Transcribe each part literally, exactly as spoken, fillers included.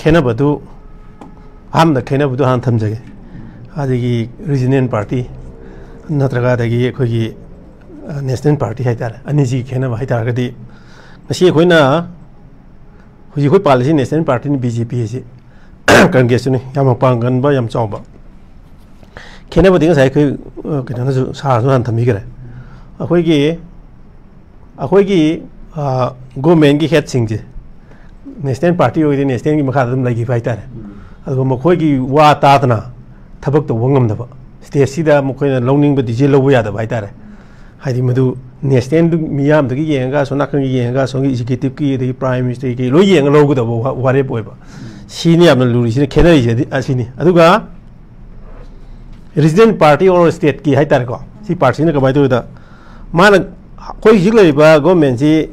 ꯈꯦꯠꯅꯕꯗꯨ, ꯑꯍꯥꯟꯕꯗ ꯈꯦꯠꯅꯕꯗꯨ ꯍꯥꯟꯅ ꯊꯝꯖꯒꯦ꯫ ꯑꯗꯒꯤ ꯔꯤꯖꯅꯦꯜ ꯄꯥꯔꯇꯤ ꯅꯠꯇ꯭ꯔꯒ ꯑꯗꯒꯤ ꯑꯩꯈꯣꯏꯒꯤ, ꯑ, ꯅꯦꯁꯅꯦꯜ ꯄꯥꯔꯇꯤ ꯍꯥꯏꯇꯥꯔꯦ, ꯑꯅꯤꯁꯤꯒꯤ ꯈꯦꯠꯅꯕ ꯍꯥꯏꯇꯥꯔꯒꯗꯤ, ꯉꯁꯤ ꯑꯩꯈꯣꯏꯅ ꯍꯧꯖꯤꯛ ꯑꯩꯈꯣꯏ ꯄꯥꯜꯂꯤꯁꯤ ꯅꯦꯁꯅꯦꯜ ꯄꯥꯔꯇꯤꯅꯤ, ꯕꯤ ꯖꯦ ꯄꯤ ꯑꯁꯤ꯫ ꯀꯪꯒ꯭ꯔꯦꯁꯇꯨꯅꯤ ꯌꯥꯝ ꯃꯄꯥꯡꯒꯜ ꯀꯟꯕ, ꯌꯥꯝ ꯆꯥꯎꯕ꯫ ꯈꯦꯠꯅꯕꯗꯤ ꯉꯁꯥꯏ ꯑꯩꯈꯣꯏ, ꯑ, ꯀꯩꯅꯣꯅꯁꯨ, ꯁꯥꯔꯁꯨ ꯍꯥꯟꯅ ꯊꯝꯕꯤꯈ꯭ꯔꯦ꯫ ꯑꯩꯈꯣꯏꯒꯤ, ꯑꯩꯈꯣꯏꯒꯤ, ꯑ, ꯒꯣꯔꯃꯦꯟꯒꯤ ꯍꯦꯠꯁꯤꯡꯁꯦ ꯅꯦꯁꯅꯦꯜ ꯄꯥꯔꯇꯤ ꯑꯣꯏꯔꯗꯤ ꯅꯦꯁꯅꯦꯜꯒꯤ ꯃꯈꯥꯗ ꯑꯗꯨꯝ ꯂꯩꯈꯤꯕ ꯍꯥꯏꯇꯥꯔꯦ꯫ ꯎꯝ꯫ ꯑꯗꯨꯒ ꯃꯈꯣꯏꯒꯤ ꯋꯥ ꯇꯥꯗꯅ ꯊꯕꯛ ꯇꯧꯕ ꯉꯝꯗꯕ, ꯁ꯭ꯇꯦꯠꯁꯤꯗ ꯃꯈꯣꯏꯅ ꯂꯧꯅꯤꯡꯕ ꯗꯤꯁꯤꯖꯟ ꯂꯧꯕ ꯌꯥꯗꯕ ꯍꯥꯏꯇꯥꯔꯦ꯫ ꯍꯥꯏꯗꯤ ꯃꯗꯨ ꯅꯦꯁꯅꯦꯜꯗꯨ ꯃꯤꯌꯥꯝꯗꯒꯤ ꯌꯦꯡꯉꯒ, ꯑꯁꯣꯝ ꯅꯥꯀꯟꯒꯤ ꯌꯦꯡꯉꯒ, ꯑꯁꯣꯝꯒꯤ ꯑꯦꯛꯖꯤꯀ꯭ꯌꯨꯇꯤꯞꯀꯤ ꯑꯗꯒꯤ ꯄ꯭ꯔꯥꯏꯝ ꯃꯤꯅꯤꯁꯇꯔꯒꯤ ꯂꯣꯏ ꯌꯦꯡꯉ ꯂꯧꯒꯗꯕ ꯋꯥ-, ꯋꯥꯔꯦꯞ ꯑꯣꯏꯕ꯫ ꯁꯤꯅꯤ ꯌꯥꯝꯅ ꯂꯨꯔꯤꯁꯤꯅ, ꯈꯦꯠꯅꯔꯤꯁꯦ ꯑꯗꯤ-, ꯑꯁꯤꯅꯤ꯫ ꯑꯗꯨꯒ ꯔꯤꯖꯅꯦꯜ ꯄꯥꯔꯇꯤ ꯑꯣꯔ ꯁ꯭ꯇꯦꯠꯀꯤ ꯍꯥꯏꯇꯥꯔꯦꯀꯣ, ꯁꯤ ꯄꯥꯔꯇꯤꯁꯤꯅ ꯀꯃꯥꯏꯅ ꯇꯧꯏꯗ, ꯃꯥꯅ, ꯑꯩꯈꯣꯏ ꯍꯧꯖꯤꯛ ꯂꯩꯔꯤꯕ ꯒꯣꯔꯃꯦꯟꯁꯤ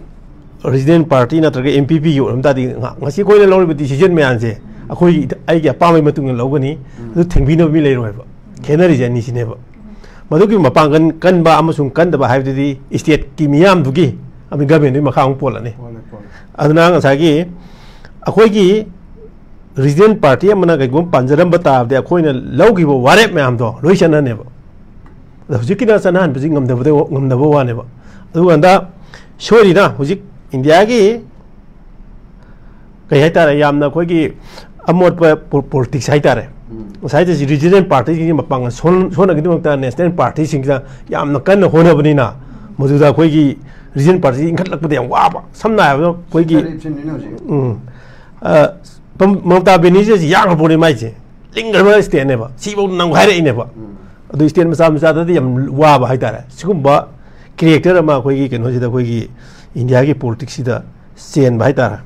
ꯔꯤꯖꯅꯦꯜ ꯄꯥꯔꯇꯤ ꯅꯠꯇ꯭ꯔꯒ ꯑꯦꯝ ꯄꯤ ꯄꯤꯒꯤ ꯑꯣꯏꯔꯝ ꯇꯥꯔꯗꯤ, ꯉ-, ꯉꯁꯤ ꯑꯩꯈꯣꯏꯅ ꯂꯧꯔꯤꯕ ꯗꯤꯁꯤꯖꯟ ꯃꯌꯥꯝꯁꯦ ꯑꯩꯈꯣꯏꯒꯤ ꯏꯊ-, ꯑꯩꯒꯤ ꯑꯄꯥꯝꯕꯒꯤ ꯃꯇꯨꯡ ꯏꯟꯅ ꯂꯧꯒꯅꯤ꯫ ꯎꯝ꯫ ꯑꯗꯨ ꯊꯤꯡꯕꯤꯅꯕ ꯃꯤ ꯂꯩꯔꯣꯏꯕ꯫ ꯈꯦꯠꯅꯔꯤꯁꯦ ꯑꯅꯤꯁꯤꯅꯦꯕ꯫ ꯃꯗꯨꯒꯤ ꯃꯄꯥꯡꯒꯜ ꯀꯟꯕ ꯑꯃꯁꯨꯡ ꯀꯟꯗꯕ ꯍꯥꯏꯕꯗꯨꯗꯤ ꯁ꯭ꯇꯦꯠꯀꯤ ꯃꯤꯌꯥꯝꯗꯨꯒꯤ ꯑꯃꯗꯤ ꯒꯚꯔꯟꯃꯦꯟꯗꯨꯒꯤ ꯃꯈꯥ ꯑꯃꯨꯛ ꯄꯣꯜꯂꯅꯤ꯫ ꯄꯣꯜꯂꯦ, ꯄꯣꯜꯂꯦ꯫ ꯑꯗꯨꯅ ꯉꯁꯥꯏꯒꯤ ꯑꯩꯈꯣꯏꯒꯤ ꯔꯤꯖꯅꯦꯜ ꯄꯥꯔꯇꯤ ꯑꯃꯅ ꯀꯩꯒꯨꯝꯕ ꯄꯥꯟꯖꯔꯝꯕ ꯇꯥꯔꯕꯗꯤ ꯑꯩꯈꯣꯏꯅ ꯂꯧꯈꯤꯕ ꯋꯥꯔꯦꯞ ꯃꯌꯥꯝꯗꯣ ꯂꯣꯏ ꯆꯠꯅꯅꯦꯕ꯫ ꯑꯗꯣ ꯍꯧꯖꯤꯛꯀꯤꯅ ꯆꯠꯅꯍꯟꯕꯁꯤ ꯉꯝꯗꯕꯗ, ꯉꯝꯗꯕ ꯋꯥꯅꯦꯕ꯫ ꯑꯗꯨꯀꯥꯟꯗ ꯁꯣꯏꯔꯤꯅ ꯍꯧꯖꯤꯛ ꯏꯟꯗꯤꯌꯥꯒꯤ ꯀꯩ ꯍꯥꯏꯇꯥꯔꯦ, ꯌꯥꯝꯅ ꯑꯩꯈꯣꯏꯒꯤ ꯑꯃꯣꯠꯄ ꯄꯣ-, ꯄꯣꯂꯤꯇꯤꯛꯁ ꯍꯥꯏꯇꯥꯔꯦ꯫ ꯎꯝ꯫ ꯉꯁꯥꯏꯗ ꯔꯤꯖꯅꯦꯜ ꯄꯥꯔꯇꯤꯁꯤꯡꯒꯤ ꯃꯄꯥꯡꯒꯜ ꯁꯣꯟ-, ꯁꯣꯟꯅꯕꯒꯤꯗꯃꯛꯇ ꯅꯦꯁꯅꯦꯜ ꯄꯥꯔꯇꯤꯁꯤꯡꯁꯤꯅ ꯌꯥꯝꯅ ꯀꯟꯅ ꯍꯣꯠꯅꯕꯅꯤꯅ, ꯃꯗꯨꯗ ꯑꯩꯈꯣꯏꯒꯤ ꯔꯤꯖꯅꯦꯜ ꯄꯥꯔꯇꯤꯁꯤ ꯏꯟꯈꯠꯂꯛꯄꯗ ꯌꯥꯝ ꯋꯥꯕ꯫ ꯁꯝꯅ ꯍꯥꯏꯔꯕꯗ ꯑꯩꯈꯣꯏꯒꯤ, ꯎꯝ, ꯑ, ꯄꯝ-, ꯃꯃꯇꯥ ꯕꯦꯅꯔꯖꯤꯁꯤ ꯌꯥꯡꯈ꯭ꯔ ꯄꯣꯠꯅꯤ ꯃꯥꯏꯁꯦ꯫ ꯂꯤꯡꯈ꯭ꯔꯕ ꯁ꯭ꯇꯦꯠꯅꯦꯕ꯫ ꯁꯤꯐꯥꯎ ꯅꯪ ꯍꯥꯏꯔꯛꯏꯅꯦꯕ꯫ ꯎꯝ꯫ ꯑꯗꯨ ꯁ꯭ꯇꯦꯠ ꯃꯆꯥ ꯃꯆꯥꯗꯗꯤ ꯌꯥꯝ ꯋꯥꯕ ꯍꯥꯏꯇꯥꯔꯦ꯫ ꯁꯤꯒꯨꯝꯕ ꯀꯦꯔꯦꯛꯇꯔ ꯑꯃ ꯑꯩꯈꯣꯏꯒꯤ ꯀꯩꯅꯣꯁꯤꯗ, ꯑꯩꯈꯣꯏꯒꯤ ꯏꯟꯗꯤꯌꯥꯒꯤ ꯄꯣꯂꯤꯇꯤꯛꯁꯁꯤꯗ ꯆꯦꯟꯕ ꯍꯥꯏꯇꯥꯔꯦ꯫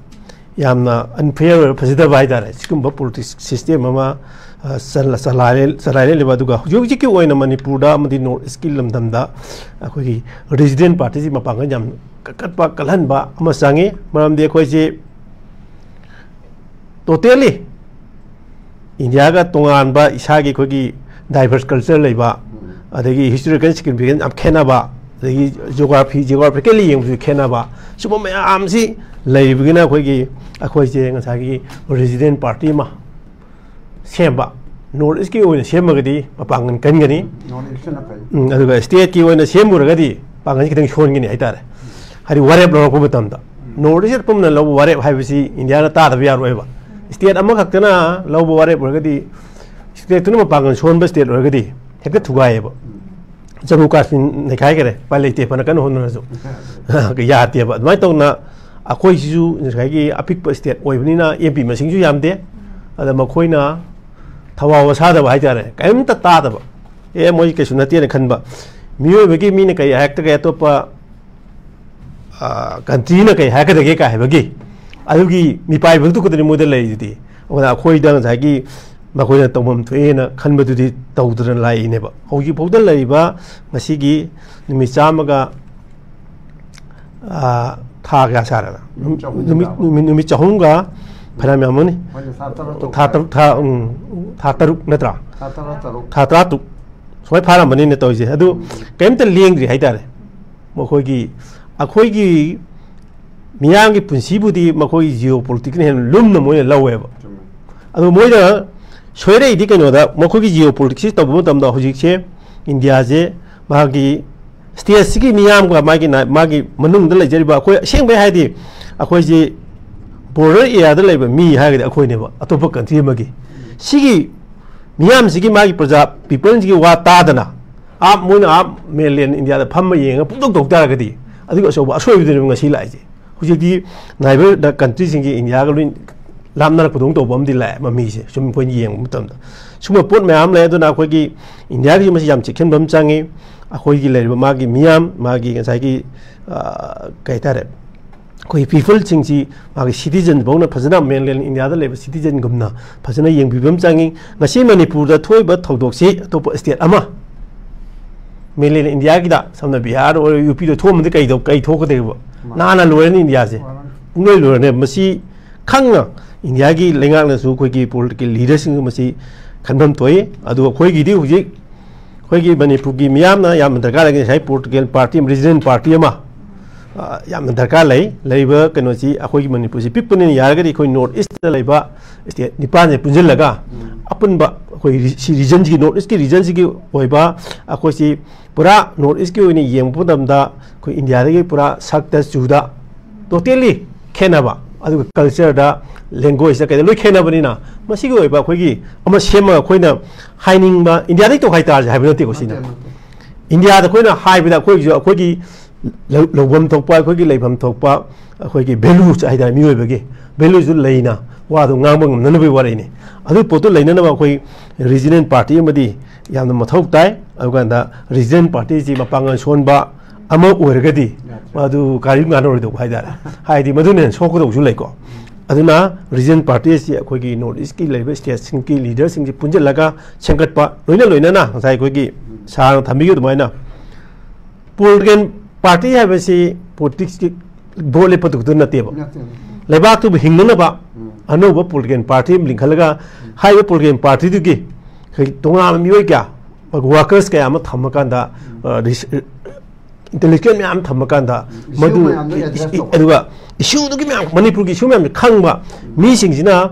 ꯌꯥꯝꯅ ꯑꯟꯐꯤꯌꯔ ꯑꯣꯏꯕ, ꯐꯖꯗꯕ ꯍꯥꯏꯇꯥꯔꯦ꯫ ꯁꯤꯒꯨꯝꯕ ꯄꯣꯂꯤꯇꯤꯛꯁ ꯁꯤꯁꯇꯦꯝ ꯑꯃ, ꯑ, ꯆꯂ-, ꯆꯂꯥꯏꯔꯦ-, ꯆꯂꯥꯏꯔꯛꯂꯤꯕ꯫ ꯑꯗꯨꯒ ꯍꯧꯖꯤꯛ ꯍꯧꯖꯤꯛꯀꯤ ꯑꯣꯏꯅ ꯃꯅꯤꯄꯨꯔꯗ ꯑꯃꯗꯤ ꯅꯣꯔꯠ ꯏꯁꯀꯤ ꯂꯝꯗꯝꯗ ꯑꯩꯈꯣꯏꯒꯤ ꯔꯤꯖꯅꯦꯜ ꯄꯥꯔꯇꯤꯁꯤ ꯃꯄꯥꯡꯒꯜ ꯌꯥꯝ ꯀꯟꯈꯠꯄ, ꯀꯜꯍꯟꯕ ꯑꯃ ꯆꯪꯉꯤ꯫ ꯃꯔꯝꯗꯤ ꯑꯩꯈꯣꯏꯁꯤ ꯇꯣꯇꯦꯜꯂꯤ ꯏꯟꯗꯤꯌꯥꯒ ꯇꯣꯉꯥꯟꯕ ꯏꯁꯥꯒꯤ ꯑꯩꯈꯣꯏꯒꯤ ꯗꯥꯏꯚꯔꯁ ꯀꯜꯆꯔ ꯂꯩꯕ, ꯎꯝ꯫ ꯑꯗꯒꯤ ꯍꯤꯁꯇꯣꯔꯤꯀꯦꯜ ꯁꯤꯒꯅꯤꯐꯤꯀꯦꯟꯁ ꯌꯥꯝ ꯈꯦꯠꯅꯕ, ꯑꯗꯒꯤ ꯖꯤꯑꯣꯒ꯭ꯔꯥꯐꯤ, ꯖꯤꯑꯣꯒ꯭ꯔꯥꯐꯤꯀꯦꯜꯂꯤ ꯌꯦꯡꯕꯁꯨ ꯈꯦꯠꯅꯕ, ꯁꯤꯒꯨꯝꯕ ꯃꯌꯥꯝꯁꯤ ꯂꯩꯔꯤꯕꯒꯤꯅ ꯑꯩꯈꯣꯏꯒꯤ, ꯑꯩꯈꯣꯏꯁꯦ ꯉꯁꯥꯏꯒꯤ ꯔꯦꯁꯤꯗꯦꯟ ꯄꯥꯔꯇꯤ ꯑꯃ ꯁꯦꯝꯕ, ꯅꯣꯔꯠ ꯏꯁꯀꯤ ꯑꯣꯏꯅ ꯁꯦꯝꯃꯒꯗꯤ ꯃꯄꯥꯡꯒꯜ ꯀꯟꯒꯅꯤ꯫ ꯅꯣꯔꯠ ꯏꯁꯅ ꯐꯩ꯫ ꯎꯝ, ꯑꯗꯨꯒ ꯁ꯭ꯇꯦꯠꯀꯤ ꯑꯣꯏꯅ ꯁꯦꯝꯃꯨꯔꯒꯗꯤ ꯄꯥꯡꯒꯜꯁꯤ ꯈꯤꯇꯪ ꯁꯣꯟꯒꯅꯤ ꯍꯥꯏꯇꯥꯔꯦ꯫ ꯍꯥꯏꯗꯤ ꯋꯥꯔꯦꯞ ꯂꯧꯔꯛꯄ ꯃꯇꯝꯗ ꯅꯣꯔꯠ ꯏꯁ ꯄꯨꯝꯅ ꯂꯧꯕ ꯋꯥꯔꯦꯞ ꯍꯥꯏꯕꯁꯤ ꯏꯟꯗꯤꯌꯥꯅ ꯇꯥꯗꯕ ꯌꯥꯔꯣꯏꯕ꯫ ꯁ꯭ꯇꯦꯠ ꯑꯃꯈꯛꯇꯅ ꯂꯧꯕ ꯋꯥꯔꯦꯞ ꯑꯣꯏꯔꯒꯗꯤ, ꯁ꯭ꯇꯦꯠꯇꯨꯅ ꯃꯄꯥꯡꯒꯜ ꯁꯣꯟꯕ ꯁ꯭ꯇꯦꯠ ꯑꯣꯏꯔꯒꯗꯤ ꯍꯦꯛꯇ ꯊꯨꯒꯥꯏꯌꯦꯕ꯫ ꯖꯃꯨ ꯀꯥꯁꯃꯤꯔ ꯅꯩꯈꯥꯏꯈꯔꯦ, ꯎꯄꯥꯏ ꯂꯩꯇꯦ, ꯐꯅ ꯀꯟꯅ ꯍꯣꯠꯅꯔꯁꯨ꯫ ꯌꯥꯗꯦꯕ꯫ ꯑꯗꯨꯃꯥꯏꯅ ꯇꯧꯅ ꯑꯩꯈꯣꯏꯁꯤꯁꯨ ꯉꯁꯥꯏꯒꯤ ꯑꯄꯤꯛꯄ ꯁ꯭ꯇꯦꯠ ꯑꯣꯏꯕꯅꯤꯅ ꯑꯦꯝ ꯄꯤ ꯃꯁꯤꯡꯁꯨ ꯌꯥꯝꯗꯦ꯫ ꯑꯗ ꯃꯈꯣꯏꯅ ꯊꯋꯥ ꯋꯥ ꯁꯥꯗꯕ ꯍꯥꯏꯇꯥꯔꯦ, ꯀꯔꯤꯝꯇ ꯇꯥꯗꯕ, "ꯑꯦ, ꯃꯣꯏ ꯀꯩꯁꯨ ꯅꯠꯇꯦꯅ" ꯈꯟꯕ꯫ ꯃꯤꯑꯣꯏꯕꯒꯤ ꯃꯤꯅ ꯀꯔꯤ ꯍꯥꯏꯔꯛꯇꯒꯦ, ꯑꯇꯣꯞꯄ, ꯑ, ꯀꯟꯇ꯭ꯔꯤꯅ ꯀꯔꯤ ꯍꯥꯏꯔꯛꯀꯗꯒꯦ ꯀꯥꯏ ꯍꯥꯏꯕꯒꯤ ꯑꯗꯨꯒꯤ ꯃꯤꯄꯥꯏꯕꯗꯨ ꯈꯛꯇꯅꯤ ꯃꯣꯏꯗ ꯂꯩꯔꯤꯗꯨꯗꯤ꯫ ꯑꯗꯨꯅ ꯑꯩꯈꯣꯏꯗ ꯉꯁꯥꯏꯒꯤ ꯃꯈꯣꯏꯅ ꯇꯧꯐꯝ ꯊꯣꯛꯑꯦꯅ ꯈꯟꯕꯗꯨꯗꯤ ꯇꯧꯗꯅ ꯂꯥꯛꯏꯅꯦꯕ꯫ ꯍꯧꯖꯤꯛꯐꯥꯎꯗ ꯂꯩꯔꯤꯕ ꯉꯁꯤꯒꯤ ꯅꯨꯃꯤꯠ ꯆꯥꯝꯃꯒ, ꯑ, ꯊꯥ ꯀꯌꯥ ꯁꯥꯔꯦꯅ? ꯅꯨꯃꯤꯠ ꯆꯍꯨꯝ ꯅꯨꯃꯤꯠ, ꯇꯥꯕ꯫ ꯅꯨꯃꯤꯠ, ꯅꯨꯃꯤꯠ ꯆꯍꯨꯝꯒ ꯐꯅꯌꯥꯝ ꯌꯥꯝꯃꯅꯤ꯫ ꯍꯣꯏꯅꯦ, ꯊꯥ ꯇꯔꯨꯛ ꯇꯔꯨꯛ ꯊꯥ ꯇꯔꯨꯛ, ꯊꯥ, ꯎꯝ, ꯊꯥ ꯇꯔꯨꯛ ꯅꯠꯇ꯭ꯔꯥ? ꯊꯥ ꯇꯔꯥ ꯇꯔꯨꯛ꯫ ꯊꯥ ꯇꯔꯥ ꯇꯔꯨꯛ ꯁꯨꯃꯥꯏꯅ ꯐꯥꯔꯝꯕꯅꯤꯅ ꯇꯧꯔꯤꯁꯦ꯫ ꯑꯗꯨ ꯀꯔꯤꯝꯇ ꯂꯦꯡꯗ꯭ꯔꯤ ꯍꯥꯏꯇꯥꯔꯦ꯫ ꯃꯈꯣꯏꯒꯤ, ꯑꯩꯈꯣꯏꯒꯤ ꯃꯤꯌꯥꯝꯒꯤ ꯄꯨꯟꯁꯤꯕꯨꯗꯤ ꯃꯈꯣꯏꯒꯤ ꯖꯤꯑꯣ ꯄꯣꯂꯤꯇꯤꯛꯁꯅ ꯍꯦꯟꯅ ꯂꯨꯝꯅ ꯃꯣꯏꯅ ꯂꯧꯋꯦꯕ꯫ ꯆꯨꯝꯃꯦ꯫ ꯑꯗꯣ ꯃꯣꯏꯅ ꯁꯣꯏꯔꯛꯏꯗꯤ ꯀꯩꯅꯣꯗ, ꯃꯈꯣꯏꯒꯤ ꯖꯤꯑꯣ ꯄꯣꯂꯤꯇꯤꯛꯁꯁꯤ ꯇꯧꯕ ꯃꯇꯝꯗ ꯍꯧꯖꯤꯛꯁꯦ ꯏꯟꯗꯤꯌꯥꯁꯦ ꯃꯥꯒꯤ ꯁ꯭ꯇꯦꯠꯁꯤꯒꯤ ꯃꯤꯌꯥꯝꯒ ꯃꯥꯒꯤ ꯅ-, ꯃꯥꯒꯤ ꯃꯅꯨꯡꯗ ꯂꯩꯖꯔꯤꯕ ꯑꯩꯈꯣꯏ, ꯑꯁꯦꯡꯕꯩ ꯍꯥꯏꯔꯗꯤ ꯑꯩꯈꯣꯏꯁꯦ ꯕꯣꯔꯗꯔ ꯑꯦꯔꯤꯌꯥꯗ ꯂꯩꯕ ꯃꯤ ꯍꯥꯏꯔꯒꯗꯤ ꯑꯩꯈꯣꯏꯅꯦꯕ, ꯑꯇꯣꯞꯄ ꯀꯟꯇ꯭ꯔꯤ ꯑꯃꯒꯤ꯫ ꯁꯤꯒꯤ ꯃꯤꯌꯥꯝꯁꯤꯒꯤ, ꯃꯥꯒꯤ ꯄ꯭ꯔꯖꯥ, ꯄꯤꯄꯜꯁꯤꯒꯤ ꯋꯥ ꯇꯥꯗꯅ ꯑꯥ ꯃꯣꯏꯅ ꯑꯥ ꯃꯦꯟꯂꯦꯟ ꯏꯟꯗꯤꯌꯥꯗ ꯐꯝꯃ ꯌꯦꯡꯉꯒ ꯄꯨꯡꯇꯧ ꯇꯧ ꯇꯥꯔꯒꯗꯤ ꯑꯗꯨꯒꯤ ꯑꯆꯧꯕ ꯑꯁꯣꯏꯕꯗꯨꯅꯦꯕ ꯉꯁꯤ ꯂꯥꯛꯏꯁꯦ꯫ ꯍꯧꯖꯤꯛꯇꯤ ꯅꯥꯏꯕꯔ ꯀꯟꯇ꯭ꯔꯤꯁꯤꯡꯒꯤ ꯏꯟꯗꯤꯌꯥꯒ ꯂꯣꯏ ꯂꯥꯞꯅꯔꯛꯄꯗꯧꯅ ꯇꯧꯕ ꯑꯃꯗꯤ ꯂꯥꯛꯑꯦ ꯃꯃꯤꯁꯦ, ꯁꯨꯝ ꯑꯩꯈꯣꯏꯅ ꯌꯦꯡꯕ ꯃꯇꯝꯗ꯫ ꯁꯨꯝꯕ ꯄꯣꯠ ꯃꯌꯥꯝ ꯂꯩ꯫ ꯑꯗꯨꯅ ꯑꯩꯈꯣꯏꯒꯤ ꯏꯟꯗꯤꯌꯥꯒꯤꯁꯨ ꯃꯁꯤ ꯌꯥꯝ ꯆꯦꯛꯁꯤꯟꯕ ꯑꯃ ꯆꯪꯉꯤ꯫ ꯑꯩꯈꯣꯏꯒꯤ ꯂꯩꯔꯤꯕ ꯃꯥꯒꯤ ꯃꯤꯌꯥꯝ, ꯃꯥꯒꯤ ꯉꯁꯥꯏꯒꯤ, ꯑ, ꯀꯩ ꯍꯥꯏꯇꯥꯔꯦ, ꯑꯩꯈꯣꯏ ꯄꯤꯄꯜꯁꯤꯡꯁꯤ ꯃꯥꯒꯤ ꯁꯤꯇꯤꯖꯟ ꯐꯥꯎꯅ ꯐꯖꯅ ꯃꯦꯟꯂꯦꯟ ꯏꯟꯗꯤꯌꯥꯗ ꯂꯩꯕ ꯁꯤꯇꯤꯖꯟꯒꯨꯝꯅ ꯐꯖꯅ ꯌꯦꯡꯕꯤꯕ ꯑꯃ ꯆꯪꯉꯤ꯫ ꯉꯁꯤ ꯃꯅꯤꯄꯨꯔꯗ ꯊꯣꯛꯏꯕ ꯊꯧꯗꯣꯛꯁꯤ ꯑꯇꯣꯞꯄ ꯁ꯭ꯇꯦꯠ ꯑꯃ, ꯃꯦꯟꯂꯦꯟ ꯏꯟꯗꯤꯌꯥꯒꯤꯗ, ꯁꯝꯅ ꯕꯤꯍꯥꯔ ꯑꯣꯏꯔꯣ, ꯌꯨ ꯄꯤꯗ ꯊꯣꯛꯑꯝꯃꯗꯤ ꯀꯩꯗꯧ-, ꯀꯩ ꯊꯣꯛꯀꯗꯣꯏꯕ? ꯃꯥꯅꯤ꯫ ꯅꯥꯟꯅ ꯂꯣꯏꯔꯅꯤ ꯏꯟꯗꯤꯌꯥꯁꯦ꯫ ꯃꯥꯅꯤ꯫ ꯄꯨꯡꯂꯣꯏ ꯂꯣꯏꯔꯅꯦ꯫ ꯃꯁꯤ ꯈꯪꯅ ꯏꯟꯗꯤꯌꯥꯒꯤ ꯂꯩꯉꯥꯛꯅꯁꯨ, ꯑꯩꯈꯣꯏꯒꯤ ꯄꯣꯂꯤꯇꯤꯀꯦꯜ ꯂꯤꯗꯔꯁꯤꯡꯁꯨ ꯃꯁꯤ ꯈꯟꯐꯝ ꯊꯣꯛꯏ꯫ ꯑꯗꯨꯒ ꯑꯩꯈꯣꯏꯒꯤꯗꯤ ꯍꯧꯖꯤꯛ ꯑꯩꯈꯣꯏꯒꯤ ꯃꯅꯤꯄꯨꯔꯒꯤ ꯃꯤꯌꯥꯝꯅ ꯌꯥꯝꯅ ꯗꯔꯀꯥꯔ ꯂꯩꯔꯤ ꯉꯁꯥꯏ ꯄꯣꯂꯤꯇꯤꯀꯦꯜ ꯄꯥꯔꯇꯤ ꯑꯃ, ꯔꯤꯖꯅꯦꯜ ꯄꯥꯔꯇꯤ ꯑꯃ, ꯑ, ꯌꯥꯝꯅ ꯗꯔꯀꯥꯔ ꯂꯩ꯫ ꯂꯩꯔꯤꯕ ꯀꯩꯅꯣꯁꯤ, ꯑꯩꯈꯣꯏꯒꯤ ꯃꯅꯤꯄꯨꯔꯁꯤ ꯄꯤꯛꯄꯅꯤꯅ, ꯌꯥꯔꯒꯗꯤ ꯑꯩꯈꯣꯏ ꯅꯣꯔꯠ ꯏꯁꯇ ꯂꯩꯕ ꯁ꯭ꯇꯦꯠ ꯅꯤꯄꯥꯟꯁꯦ ꯄꯨꯟꯁꯤꯜꯂꯒ, ꯎꯝ꯫ ꯑꯄꯨꯟꯕ ꯑꯩꯈꯣꯏ ꯔꯤ-, ꯁꯤ ꯔꯤꯖꯟꯁꯤꯒꯤ, ꯅꯣꯔꯠ ꯏꯁꯀꯤ ꯔꯤꯖꯟꯁꯤꯒꯤ ꯑꯣꯏꯕ, ꯑꯩꯈꯣꯏꯁꯤ ꯄꯨꯔꯥ ꯅꯣꯔꯠ ꯏꯁꯀꯤ ꯑꯣꯏꯅ ꯌꯦꯡꯕ ꯃꯇꯝꯗ, ꯑꯩꯈꯣꯏ ꯏꯟꯗꯤꯌꯥꯗꯒꯤ ꯄꯨꯔꯥ ꯁꯛꯇ ꯆꯨꯗ ꯇꯣꯇꯦꯜꯂꯤ ꯈꯦꯠꯅꯕ, ꯑꯗꯨꯒ ꯀꯜꯆꯔꯗ, ꯂꯦꯡꯒ꯭ꯋꯦꯖꯇ, ꯀꯩꯗ ꯂꯣꯏ ꯈꯦꯠꯅꯕꯅꯤꯅ, ꯃꯁꯤꯒꯤ ꯑꯣꯏꯕ ꯑꯩꯈꯣꯏꯒꯤ ꯑꯃ ꯁꯦꯝꯃꯒ ꯑꯩꯈꯣꯏꯅ ꯍꯥꯏꯅꯤꯡꯕ, ꯏꯟꯗꯤꯌꯥꯗꯒꯤ ꯇꯣꯈꯥꯏ ꯇꯥꯔꯁꯦ ꯍꯥꯏꯕ ꯅꯠꯇꯦꯀꯣ ꯁꯤꯅ꯫ ꯅꯠꯇꯦ, ꯅꯠꯇꯦ꯫ ꯏꯟꯗꯤꯌꯥꯗ ꯑꯩꯈꯣꯏꯅ ꯍꯥꯏꯕꯗ ꯑꯩꯈꯣꯏꯒꯤꯁꯨ ꯑꯩꯈꯣꯏꯒꯤ ꯂꯧ-, ꯂꯧꯐꯝ ꯊꯣꯛꯄ, ꯑꯩꯈꯣꯏꯒꯤ ꯂꯩꯐꯝ ꯊꯣꯛꯄ, ꯑꯩꯈꯣꯏꯒꯤ ꯚꯦꯂꯨ ꯍꯥꯏꯇꯥꯔꯦ, ꯃꯤꯑꯣꯏꯕꯒꯤ ꯚꯦꯂꯨꯁꯨ ꯂꯩꯅ ꯋꯥꯗꯨ ꯉꯥꯡꯕ ꯉꯝꯅꯅꯕꯒꯤ ꯋꯥꯔꯤꯅꯤ꯫ ꯑꯗꯨꯒꯤ ꯄꯣꯠꯇꯨ ꯂꯩꯅꯅꯕ ꯑꯩꯈꯣꯏ ꯔꯤꯖꯅꯦꯜ ꯄꯥꯔꯇꯤ ꯑꯃꯗꯤ ꯌꯥꯝꯅ ꯃꯊꯧ ꯇꯥꯏ꯫ ꯑꯗꯨꯀꯥꯟꯗ ꯔꯤꯖꯅꯦꯜ ꯄꯥꯔꯇꯤꯁꯤ ꯃꯄꯥꯡꯒꯜ ꯁꯣꯟꯕ ꯑꯃ ꯑꯣꯏꯔꯒꯗꯤ ꯌꯥꯗ꯭ꯔꯦ꯫ ꯃꯗꯨ ꯀꯔꯤꯝ ꯀꯥꯟꯅꯔꯣꯏꯗꯧꯕ ꯍꯥꯏꯇꯥꯔꯦ꯫ ꯍꯥꯏꯗꯤ ꯃꯗꯨꯅ ꯍꯦꯟꯅ ꯁꯣꯛꯀꯗꯧꯕꯁꯨ ꯂꯩꯀꯣ꯫ ꯑꯗꯨꯅ ꯔꯤꯖꯅꯦꯜ ꯄꯥꯔꯇꯤ ꯑꯁꯤ ꯑꯩꯈꯣꯏꯒꯤ ꯅꯣꯔꯠ ꯏꯁꯀꯤ ꯂꯩꯔꯤꯕ ꯁ꯭ꯇꯦꯠꯁꯤꯡꯒꯤ ꯂꯤꯗꯔꯁꯤꯡꯁꯤ ꯄꯨꯟꯁꯤꯜꯂꯒ ꯁꯦꯝꯒꯠꯄ, ꯂꯣꯏꯅ ꯂꯣꯏꯅꯅ ꯉꯁꯥꯏ ꯑꯩꯈꯣꯏꯒꯤ ꯁꯥꯔꯅ ꯊꯝꯕꯤꯈꯤꯕ ꯑꯗꯨꯃꯥꯏꯅ ꯄꯣꯂꯤꯇꯤꯀꯦꯜ ꯄꯥꯔꯇꯤ ꯍꯥꯏꯕꯁꯤ ꯄꯣꯂꯤꯇꯤꯛꯁꯀꯤ ꯚꯣꯠ ꯂꯦꯞꯄ ꯈꯛꯇ ꯅꯠꯇꯦꯕ꯫ ꯅꯠꯇꯦ, ꯅꯠꯇꯦ꯫ ꯂꯩꯕꯥꯛꯇꯨꯕꯨ ꯍꯤꯡꯅꯅꯕ ꯎꯝ꯫ ꯑꯅꯧꯕ ꯄꯣꯂꯤꯇꯤꯀꯦꯜ ꯄꯥꯔꯇꯤ ꯑꯃ ꯂꯤꯡꯈꯠꯂꯒ, ꯎꯝ꯫ ꯍꯥꯏꯔꯤꯕ ꯄꯣꯂꯤꯇꯤꯀꯦꯜ ꯄꯥꯔꯇꯤꯗꯨꯒꯤ ꯑꯩꯈꯣꯏ ꯇꯣꯉꯥꯟꯕ ꯃꯤꯑꯣꯏ ꯀꯌꯥ, ꯋꯥꯔꯀꯔꯁ ꯀꯌꯥ ꯑꯃ ꯊꯝꯃꯀꯥꯟꯗ, ꯎꯝ꯫ ꯑ, ꯔꯤꯁ-, ꯏꯟꯇꯦꯂꯦꯛꯆꯨꯋꯦꯜ ꯃꯌꯥꯝ ꯊꯝꯃꯀꯥꯟꯗ, ꯎꯝ, ꯏꯁꯨ ꯃꯗꯨ ꯃꯌꯥꯝꯗꯣ ꯏ-, ꯑꯦꯗ꯭ꯔꯦꯁ ꯏ-, ꯇꯧꯕ꯫ ꯑꯗꯨꯒ ꯏꯁꯨꯗꯨꯒꯤ ꯃꯌꯥꯝ, ꯃꯅꯤꯄꯨꯔꯒꯤ ꯏꯁꯨ ꯃꯌꯥꯝꯁꯦ ꯈꯪꯕ ꯃꯤꯁꯤꯡꯁꯤꯅ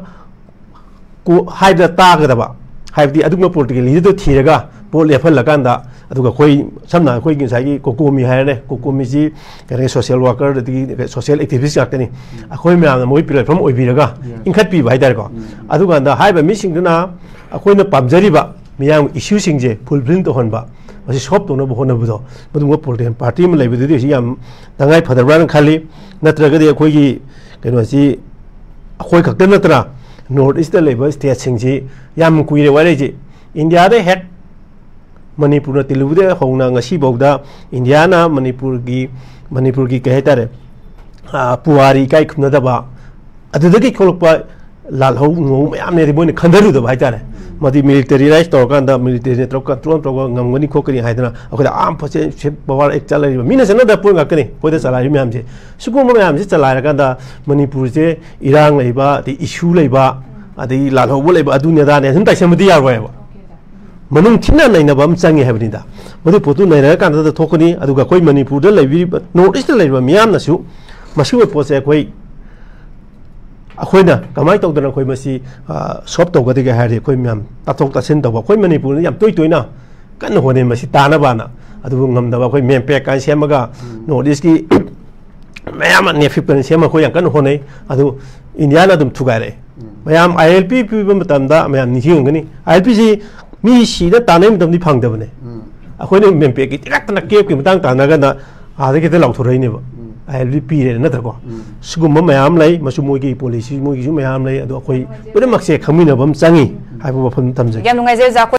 ꯀꯣ-, ꯍꯥꯏꯕꯗ ꯇꯥꯒꯗꯕ, ꯍꯥꯏꯕꯗꯤ ꯑꯗꯨꯒꯨꯝꯕ ꯄꯣꯂꯤꯇꯤꯀꯦꯜ ꯂꯤꯗꯔꯗꯨ ꯊꯤꯔꯒ ꯚꯣꯠ ꯂꯦꯞꯍꯜꯂꯀꯥꯟꯗ, ꯑꯗꯨꯒ ꯑꯩꯈꯣꯏ ꯁꯝꯅ ꯑꯩꯈꯣꯏꯒꯤ ꯉꯁꯥꯏꯒꯤ ꯀꯣꯀꯣꯃꯤ ꯍꯥꯏꯔꯅꯦ, ꯀꯣꯀꯣꯃꯤꯁꯤ ꯀꯩꯅꯣ ꯁꯣꯁꯤꯌꯦꯜ ꯋꯥꯔꯀꯔ ꯑꯗꯒꯤ ꯁꯣꯁꯤꯌꯦꯜ ꯑꯦꯛꯇꯤꯚꯤꯁ ꯉꯥꯛꯇꯅꯤ꯫ ꯑꯩꯈꯣꯏ ꯃꯌꯥꯝꯅ ꯃꯣꯏ ꯄ꯭ꯂꯦꯠꯐꯣꯔꯝ ꯑꯣꯏꯕꯤꯔꯒ ꯌꯦꯁ꯫ ꯏꯟꯈꯠꯄꯤꯕ ꯍꯥꯏꯇꯥꯔꯦꯀꯣ꯫ ꯎꯝ꯫ ꯑꯗꯨꯀꯥꯟꯗ ꯍꯥꯏꯔꯤꯕ ꯃꯤꯁꯤꯡꯗꯨꯅ ꯑꯩꯈꯣꯏꯅ ꯄꯥꯝꯖꯔꯤꯕ ꯃꯤꯌꯥꯝꯒꯤ ꯏꯁꯨꯁꯤꯡꯁꯦ ꯐꯨꯜꯐꯤꯜ ꯇꯧꯍꯟꯕ, ꯃꯁꯤ ꯁꯣꯜꯕ ꯇꯧꯅꯕ ꯍꯣꯠꯅꯕꯗꯣ, ꯃꯗꯨꯒꯨꯝꯕ ꯄꯣꯂꯤꯇꯤꯀꯦꯜ ꯄꯥꯔꯇꯤ ꯑꯃ ꯂꯩꯕꯗꯨꯗꯤ ꯑꯁꯤ ꯌꯥꯝ ꯇꯉꯥꯏ ꯐꯗꯕ꯭ꯔꯥꯅ ꯈꯜꯂꯤ꯫ ꯅꯠꯇ꯭ꯔꯒꯗꯤ ꯑꯩꯈꯣꯏꯒꯤ ꯀꯩꯅꯣꯁꯤ ꯑꯩꯈꯣꯏ ꯈꯛꯇ ꯅꯠꯇꯅ ꯅꯣꯔꯠ ꯏꯁꯇ ꯂꯩꯕ ꯁ꯭ꯇꯦꯠꯁꯤꯡꯁꯤ ꯌꯥꯝ ꯀꯨꯏꯔꯦ ꯋꯥꯔꯤꯁꯤ꯫ ꯏꯟꯗꯤꯌꯥꯗ ꯍꯦꯛ ꯃꯅꯤꯄꯨꯔꯅ ꯇꯤꯜꯂꯨꯕꯗꯒꯤ ꯍꯧꯅ ꯉꯁꯤꯐꯥꯎꯗ ꯏꯟꯗꯤꯌꯥꯅ ꯃꯅꯤꯄꯨꯔꯒꯤ, ꯃꯅꯤꯄꯨꯔꯒꯤ ꯀꯩ ꯍꯥꯏꯇꯥꯔꯦ, ꯑ, ꯄꯨꯋꯥꯔꯤ ꯏꯀꯥꯏ ꯈꯨꯝꯅꯗꯕ, ꯑꯗꯨꯗꯒꯤ ꯊꯣꯛꯂꯛꯄ ꯂꯥꯜꯍꯧ ꯅꯨꯡꯍꯧ ꯃꯌꯥꯝꯅꯦꯗꯤ ꯃꯣꯏꯅ ꯈꯟꯊꯔꯨꯗꯕ ꯍꯥꯏꯇꯥꯔꯦ꯫ ꯃꯗꯨ ꯃꯤꯂꯤꯇꯔꯤꯔꯥꯏꯁ ꯇꯧꯔꯀꯥꯟꯗ, ꯃꯤꯂꯤꯇꯔꯤꯅ ꯇꯧꯔꯒ ꯀꯟꯇ꯭ꯔꯣꯜ ꯇꯧꯔꯒ ꯉꯝꯒꯅꯤ ꯈꯣꯠꯀꯅꯤ ꯍꯥꯏꯗꯅ ꯑꯩꯈꯣꯏꯗ ꯑꯥꯔꯝ ꯐꯣꯔꯁꯁꯦ ꯄꯋꯥꯔ ꯑꯦꯛ ꯆꯠꯂꯛꯏꯕ ꯃꯤꯅ ꯆꯠꯅꯗꯕ ꯄꯣꯠ ꯉꯥꯛꯇꯅꯤ ꯑꯩꯈꯣꯏꯗ ꯆꯂꯥꯏꯔꯤꯕ ꯃꯌꯥꯝꯁꯦ꯫ ꯁꯤꯒꯨꯝꯕ ꯃꯌꯥꯝꯁꯦ ꯆꯂꯥꯏꯔꯀꯥꯟꯗ ꯃꯅꯤꯄꯨꯔꯁꯦ ꯏꯔꯥꯡ ꯂꯩꯕ, ꯑꯗꯩ ꯏꯁꯨ ꯂꯩꯕ, ꯑꯗꯩ ꯂꯥꯜꯍꯧꯕ ꯂꯩꯕ, ꯑꯗꯨꯅꯤ ꯑꯗꯥꯅꯦ ꯁꯨꯝ ꯇꯥꯏꯁꯟꯕꯗꯤ ꯌꯥꯔꯣꯏꯕ꯫ ꯃꯅꯨꯡ ꯊꯤꯟꯅ ꯅꯩꯅꯕ ꯑꯃ ꯆꯪꯉꯤ ꯍꯥꯏꯕꯅꯤꯗ꯫ ꯃꯗꯨ ꯄꯣꯠꯇꯨ ꯅꯩꯅꯔꯀꯥꯟꯗ ꯊꯣꯛꯀꯅꯤ꯫ ꯑꯗꯨꯒ ꯑꯩꯈꯣꯏ ꯃꯅꯤꯄꯨꯔꯗ ꯂꯩꯕꯤꯔꯤꯕ, ꯅꯣꯔꯠ ꯏꯁꯇ ꯂꯩꯔꯤꯕ ꯃꯤꯌꯥꯝꯅꯁꯨ ꯃꯁꯤꯒꯨꯝꯕ ꯄꯣꯠꯁꯦ ꯑꯩꯈꯣꯏ, ꯑꯩꯈꯣꯏꯅ ꯀꯃꯥꯏꯅ ꯇꯧꯗꯅ ꯑꯩꯈꯣꯏ ꯃꯁꯤ, ꯑ, ꯁꯣꯜꯕ ꯇꯧꯒꯗꯒꯦ ꯍꯥꯏꯔꯗꯤ, ꯑꯩꯈꯣꯏ ꯃꯌꯥꯝ ꯇꯥꯊꯣꯛ ꯇꯥꯁꯤꯟ ꯇꯧꯕ, ꯑꯩꯈꯣꯏ ꯃꯅꯤꯄꯨꯔꯗ ꯌꯥꯝ ꯇꯣꯏ ꯇꯣꯏꯅ ꯀꯟꯅ ꯍꯣꯠꯅꯩ ꯃꯁꯤ ꯇꯥꯅꯕꯅ꯫ ꯑꯗꯨꯕꯨ ꯉꯝꯗꯕ ꯑꯩꯈꯣꯏ ꯃꯦꯝꯄꯦꯛ ꯀꯥꯏꯅ ꯁꯦꯝꯃꯒ, ꯎꯝ꯫ ꯅꯣꯔꯠ ꯏꯁꯀꯤ ꯃꯌꯥꯝ ꯑꯃ ꯅꯦꯐꯤꯞ ꯀꯥꯏꯅ ꯁꯦꯝꯃꯒ ꯑꯩꯈꯣꯏ ꯌꯥꯝ ꯀꯟꯅ ꯍꯣꯠꯅꯩ꯫ ꯑꯗꯨ ꯏꯟꯗꯤꯌꯥꯅ ꯑꯗꯨꯝ ꯊꯨꯒꯥꯏꯔꯛꯑꯦ꯫ ꯎꯝ꯫ ꯃꯌꯥꯝ ꯑꯥꯏ ꯑꯦꯜ ꯄꯤ ꯄꯤꯕ ꯃꯇꯝꯗ ꯃꯌꯥꯝ ꯅꯤꯡꯁꯤꯡꯉꯝꯒꯅꯤ꯫ ꯑꯥꯏ ꯑꯦꯜ ꯄꯤꯁꯤ ꯃꯤ ꯁꯤꯗ ꯇꯥꯟꯅꯩ ꯃꯇꯝꯗꯤ ꯐꯪꯗꯕꯅꯦ꯫ ꯎꯝ꯫ ꯑꯩꯈꯣꯏꯅ ꯃꯦꯝꯄꯦꯛꯀꯤ ꯇꯤꯔꯛꯇꯅ ꯀꯦꯞꯀꯤ ꯃꯇꯥꯡ ꯇꯥꯟꯅꯒꯅ ꯑꯥꯗꯒꯤ ꯍꯦꯛꯇ ꯂꯥꯎꯊꯣꯔꯛꯏꯅꯦꯕ꯫ ꯎꯝ꯫ ꯑꯥꯏ ꯑꯦꯜ ꯄꯤ ꯄꯤꯔꯦꯅ ꯅꯠꯇ꯭ꯔꯀꯣ? ꯎꯝ꯫ ꯁꯤꯒꯨꯝꯕ ꯃꯌꯥꯝ ꯂꯩ꯫ ꯃꯁꯤ ꯃꯣꯏꯒꯤ ꯄꯣꯂꯤꯁꯤ, ꯃꯣꯏꯒꯤꯁꯨ ꯃꯌꯥꯝ ꯂꯩ꯫ ꯑꯗꯣ ꯑꯩꯈꯣꯏ ꯄꯨꯝꯅꯃꯛꯁꯦ ꯈꯪꯃꯤꯟꯅꯕ ꯑꯃ ꯆꯪꯉꯤ ꯍꯥꯏꯕ ꯋꯥꯐꯝ ꯊꯝꯖꯒꯦ꯫ ꯌꯥꯝ ꯅꯨꯡꯉꯥꯏꯖꯩ ꯑꯣꯖꯥ꯫ ꯑꯩꯈꯣꯏ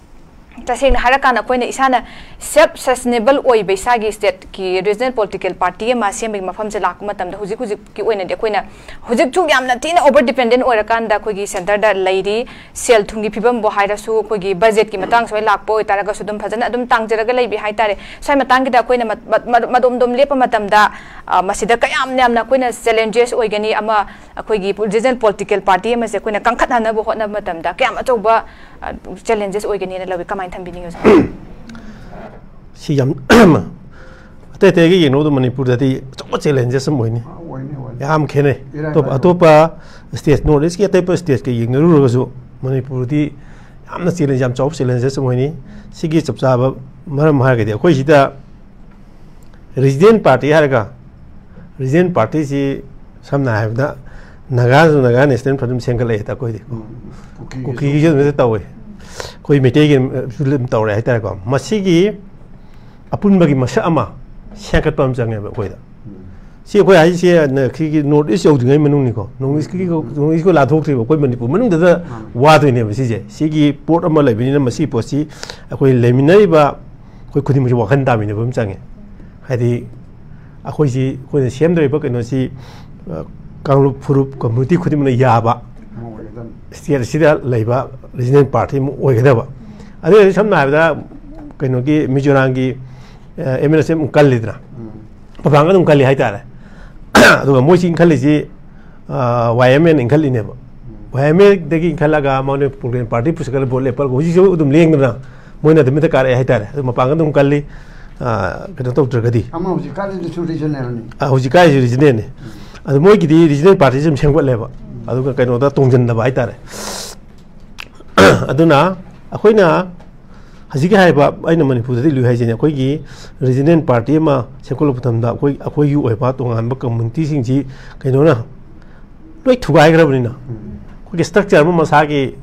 ꯇꯁꯦꯡꯅ ꯍꯥꯏꯔꯀꯥꯟꯗ ꯑꯩꯈꯣꯏꯅ ꯏꯁꯥꯅ ꯁꯦꯜꯐ ꯁꯁꯇꯦꯅꯦꯕꯜ ꯑꯣꯏꯕ ꯏꯁꯥꯒꯤ ꯁ꯭ꯇꯦꯠꯀꯤ ꯔꯤꯖꯅꯦꯜ ꯄꯣꯂꯤꯇꯤꯀꯦꯜ ꯄꯥꯔꯇꯤ ꯑꯃ ꯁꯦꯝꯕꯒꯤ ꯃꯐꯝꯁꯦ ꯂꯥꯛꯄ ꯃꯇꯝꯗ ꯍꯧꯖꯤꯛ ꯍꯧꯖꯤꯛꯀꯤ ꯑꯣꯏꯅꯗꯤ ꯑꯩꯈꯣꯏꯅ ꯍꯧꯖꯤꯛꯁꯨ ꯌꯥꯝꯅ ꯊꯤꯅ ꯑꯣꯚꯔ ꯗꯤꯄꯦꯟꯗꯦꯟ ꯑꯣꯏꯔꯀꯥꯟꯗ ꯑꯩꯈꯣꯏꯒꯤ ꯁꯦꯟꯇꯔꯗ ꯂꯩꯔꯤ꯫ ꯁꯦꯜ ꯊꯨꯝꯒꯤ ꯐꯤꯕꯝꯕꯨ ꯍꯥꯏꯔꯁꯨ, ꯑꯩꯈꯣꯏꯒꯤ ꯕꯖꯦꯠꯀꯤ ꯃꯇꯥꯡꯁꯨ ꯍꯣꯏ ꯂꯥꯛꯄ ꯑꯣꯏꯇꯥꯔꯒꯁꯨ ꯑꯗꯨꯝ ꯐꯖꯅ ꯑꯗꯨꯝ ꯇꯥꯡꯖꯔꯒ ꯂꯩꯕꯤ ꯍꯥꯏꯇꯥꯔꯦ꯫ ꯁ꯭ꯋꯥꯏ ꯃꯇꯥꯡꯒꯤꯗ ꯑꯩꯈꯣꯏꯅ ꯃ-, ꯃ-, ꯃ-, ꯃꯗꯣꯝꯗꯣꯝ ꯂꯦꯞꯄ ꯃꯇꯝꯗ, ꯑ, ꯃꯁꯤꯗ ꯀꯌꯥꯝ ꯌꯥꯝꯅ ꯑꯩꯈꯣꯏꯅ ꯆꯦꯂꯦꯟꯖꯦꯁ ꯑꯣꯏꯒꯅꯤ, ꯑꯃ ꯑꯩꯈꯣꯏꯒꯤ ꯔꯤꯖꯅꯦꯜ ꯄꯣꯂꯤꯇꯤꯀꯦꯜ ꯄꯥꯔꯇꯤ ꯑꯃꯁꯦ ꯑꯩꯈꯣꯏꯅ ꯀꯟꯈꯠꯅꯅꯕ ꯍꯣꯠꯅꯕ ꯃꯇꯝꯗ ꯀꯌꯥꯝ ꯑꯆꯧꯕ, ꯑ, ꯆꯦꯂꯦꯟꯖꯦꯁ ꯑꯣꯏꯒꯅꯤꯅ ꯂꯧꯏ? ꯀꯃꯥꯏꯅ ꯊꯝꯕꯤꯅꯤꯡꯉꯤ ꯑꯣꯖꯥ? ꯁꯤ ꯌꯥꯝ ꯑꯇꯩ ꯑꯇꯩꯒ ꯌꯦꯡꯅꯕꯗ ꯃꯅꯤꯄꯨꯔꯗꯗꯤ ꯑꯆꯧꯕ ꯆꯦꯂꯦꯟꯖꯦꯁ ꯑꯃ ꯑꯣꯏꯅꯤ꯫ ꯑꯣꯏꯅꯤ, ꯑꯣꯏꯅꯤ꯫ ꯌꯥꯝ ꯈꯦꯠꯅꯩ꯫ ꯏꯔꯥꯏ ꯑꯇꯣꯞ-, ꯂꯥꯏꯅ꯫ ꯑꯇꯣꯞꯄ ꯁ꯭ꯇꯦꯠ, ꯅꯣꯔꯠ ꯏꯁꯀꯤ ꯑꯇꯣꯞꯄ ꯁ꯭ꯇꯦꯠꯀ ꯌꯦꯡꯅꯔꯨꯔꯒꯁꯨ ꯃꯅꯤꯄꯨꯔꯗꯤ ꯌꯥꯝꯅ ꯆꯦꯂꯦꯟꯖ, ꯌꯥꯝ ꯆꯥꯎꯕ ꯆꯦꯂꯦꯟꯖꯦꯁ ꯑꯃ ꯑꯣꯏꯅꯤ꯫ ꯁꯤꯒꯤ ꯆꯞ ꯆꯥꯕ ꯃꯔꯝ ꯍꯥꯏꯔꯒꯗꯤ ꯑꯩꯈꯣꯏ ꯁꯤꯗ ꯔꯤꯖꯅꯦꯜ ꯄꯥꯔꯇꯤ ꯍꯥꯏꯔꯒ, ꯔꯤꯖꯅꯦꯜ ꯄꯥꯔꯇꯤꯁꯤ ꯁꯝꯅ ꯍꯥꯏꯔꯕꯗ ꯅꯥꯒꯥꯁꯨ ꯅꯥꯒꯥ ꯅꯦꯁꯅꯦꯜ ꯐ꯭ꯔꯟꯠ ꯑꯗꯨꯝ ꯁꯦꯝꯒꯠꯂꯛꯑꯦ ꯑꯩꯈꯣꯏꯗꯤ꯫ ꯎꯝ꯫ ꯀꯨꯀꯤꯒꯤꯁꯨ꯫ ꯀꯨꯀꯤꯒꯤꯁꯨ ꯑꯗꯨꯝ ꯇꯧꯋꯦ꯫ ꯑꯩꯈꯣꯏ ꯃꯩꯇꯩꯒꯤ ꯐꯤꯂꯝ ꯇꯧꯔꯦ ꯍꯥꯏꯇꯥꯔꯦꯀꯣ꯫ ꯃꯁꯤꯒꯤ ꯑꯄꯨꯟꯕꯒꯤ ꯃꯁꯛ ꯑꯃ ꯁꯦꯝꯒꯠꯄ ꯑꯃ ꯆꯪꯉꯦꯕ ꯑꯩꯈꯣꯏꯗ꯫ ꯎꯝ꯫ ꯁꯤ ꯑꯩꯈꯣꯏ ꯍꯥꯏꯁꯦ ꯅ-, ꯁꯤꯒꯤ ꯅꯣꯔꯠ ꯏꯁ ꯌꯧꯗ꯭ꯔꯤꯉꯩ ꯃꯅꯨꯡꯅꯤꯀꯣ, ꯅꯣꯔꯠ ꯏꯁꯀꯤ, ꯎꯝ꯫ ꯅꯣꯔꯠ ꯏꯁꯀꯤ ꯂꯥꯟꯊꯣꯛꯇ꯭ꯔꯤꯕ ꯑꯩꯈꯣꯏ ꯃꯅꯤꯄꯨꯔ ꯃꯅꯨꯡꯗꯗ ꯃꯥꯅꯤ꯫ ꯋꯥꯗꯣꯏꯅꯦꯕ ꯁꯤꯁꯦ꯫ ꯁꯤꯒꯤ ꯄꯣꯠ ꯑꯃ ꯂꯩꯕꯅꯤꯅ ꯃꯁꯤꯒꯤ ꯄꯣꯠꯁꯤ ꯑꯩꯈꯣꯏ ꯂꯩꯃꯤꯟꯅꯔꯤꯕ ꯑꯩꯈꯣꯏ ꯈꯨꯗꯤꯡꯃꯛꯁꯦ ꯋꯥꯈꯜ ꯇꯥꯃꯤꯟꯅꯕ ꯑꯃ ꯆꯪꯉꯦ꯫ ꯍꯥꯏꯗꯤ ꯑꯩꯈꯣꯏꯁꯤ, ꯑꯩꯈꯣꯏꯅ ꯁꯦꯝꯗꯧꯔꯤꯕ ꯀꯩꯅꯣꯁꯤ, ꯑ, ꯀꯥꯡꯂꯨꯞ ꯐꯨꯔꯨꯞ ꯀꯝꯃ꯭ꯌꯨꯅꯤꯇꯤ ꯈꯨꯗꯤꯡꯃꯛꯅ ꯌꯥꯕ ꯑꯃ ꯑꯣꯏꯒꯗꯕꯅꯤ꯫ ꯁ꯭ꯇꯦꯠ ꯑꯁꯤꯗ ꯂꯩꯕ ꯔꯤꯖꯅꯦꯜ ꯄꯥꯔꯇꯤ ꯑꯃ ꯑꯣꯏꯒꯗꯕ꯫ ꯑꯗꯨ ꯑꯣꯏꯔꯗꯤ ꯁꯝꯅ ꯍꯥꯏꯔꯕꯗ ꯀꯩꯅꯣꯒꯤ ꯃꯤꯖꯣꯔꯥꯝꯒꯤ, ꯑ, ꯑꯦꯝ ꯑꯦꯜ ꯑꯦꯁꯦ ꯑꯃꯨꯛ ꯀꯜꯂꯤꯗꯅ꯫ ꯎꯝ꯫ ꯐꯐꯥꯡꯒ ꯑꯗꯨꯝ ꯈꯜꯂꯤ ꯍꯥꯏꯇꯥꯔꯦ꯫ ꯑꯗꯨꯒ ꯃꯣꯏꯁꯤ ꯏꯟꯈꯠꯂꯤꯁꯤ, ꯑ, ꯋꯥꯏ ꯑꯦꯝ ꯑꯦꯅ ꯏꯟꯈꯠꯂꯤꯅꯦꯕ꯫ ꯎꯝ꯫ ꯋꯥꯏ ꯑꯦꯝ ꯑꯦꯗꯒꯤ ꯏꯟꯈꯠꯂꯒ ꯃꯣꯏꯅ ꯄ꯭ꯔꯣꯒ꯭ꯔꯦꯝ ꯄꯥꯔꯇꯤ ꯄꯨꯁꯤꯜꯂꯒ ꯚꯣꯠ ꯂꯦꯞꯄꯒ ꯍꯧꯖꯤꯛꯁꯨ ꯑꯗꯨꯝ ꯂꯦꯡꯗꯅ ꯃꯣꯏꯅ ꯑꯗꯨꯝ ꯍꯦꯛꯇ ꯀꯥꯔꯛꯑꯦ ꯍꯥꯏꯇꯥꯔꯦ꯫ ꯑꯗꯨ ꯃꯄꯥꯡꯒꯜ ꯑꯗꯨꯝ ꯀꯜꯂꯤ꯫ ꯑ, ꯀꯩꯅꯣ ꯇꯧꯗ꯭ꯔꯒꯗꯤ꯫ ꯑꯃ ꯍꯧꯖꯤꯛ ꯀꯥꯟꯗꯁꯨ ꯔꯤꯖꯅꯦꯜꯅꯤ꯫ ꯑ, ꯍꯧꯖꯤꯛ ꯀꯥꯏꯁꯤ ꯔꯤꯖꯅꯦꯜꯅꯤ꯫ ꯑꯗꯨ ꯃꯣꯏꯒꯤꯗꯤ ꯔꯤꯖꯅꯦꯜ ꯄꯥꯔꯇꯤꯁꯤ ꯑꯗꯨꯝ ꯁꯦꯝꯒꯠꯂꯦꯕ꯫ ꯑꯗꯨꯒ ꯀꯩꯅꯣꯗ ꯇꯣꯡꯁꯤꯟꯗꯕ ꯍꯥꯏꯇꯥꯔꯦ꯫ ꯑꯗꯨꯅ ꯑꯩꯈꯣꯏꯅ ꯍꯧꯖꯤꯛꯀꯤ ꯍꯥꯏꯔꯤꯕ ꯑꯩꯅ ꯃꯅꯤꯄꯨꯔꯗꯗꯤ ꯂꯨꯏ ꯍꯥꯏꯁꯤꯅꯦ, ꯑꯩꯈꯣꯏꯒꯤ ꯔꯤꯖꯅꯦꯜ ꯄꯥꯔꯇꯤ ꯑꯃ ꯁꯦꯝꯒꯠꯂꯛꯄ ꯃꯇꯝꯗ ꯑꯩꯈꯣꯏ, ꯑꯩꯈꯣꯏꯒꯤ ꯑꯣꯏꯕ ꯇꯣꯉꯥꯟꯕ ꯀꯝꯃꯨꯅꯤꯇꯤꯁꯤꯡꯁꯤ ꯀꯩꯅꯣꯅ ꯂꯣꯏ ꯊꯨꯒꯥꯏꯈ꯭ꯔꯕꯅꯤꯅ, ꯑꯩꯈꯣꯏꯒꯤ ꯁ꯭ꯇ꯭ꯔꯛꯆꯔ ꯑꯃ ꯃꯁꯥꯒꯤ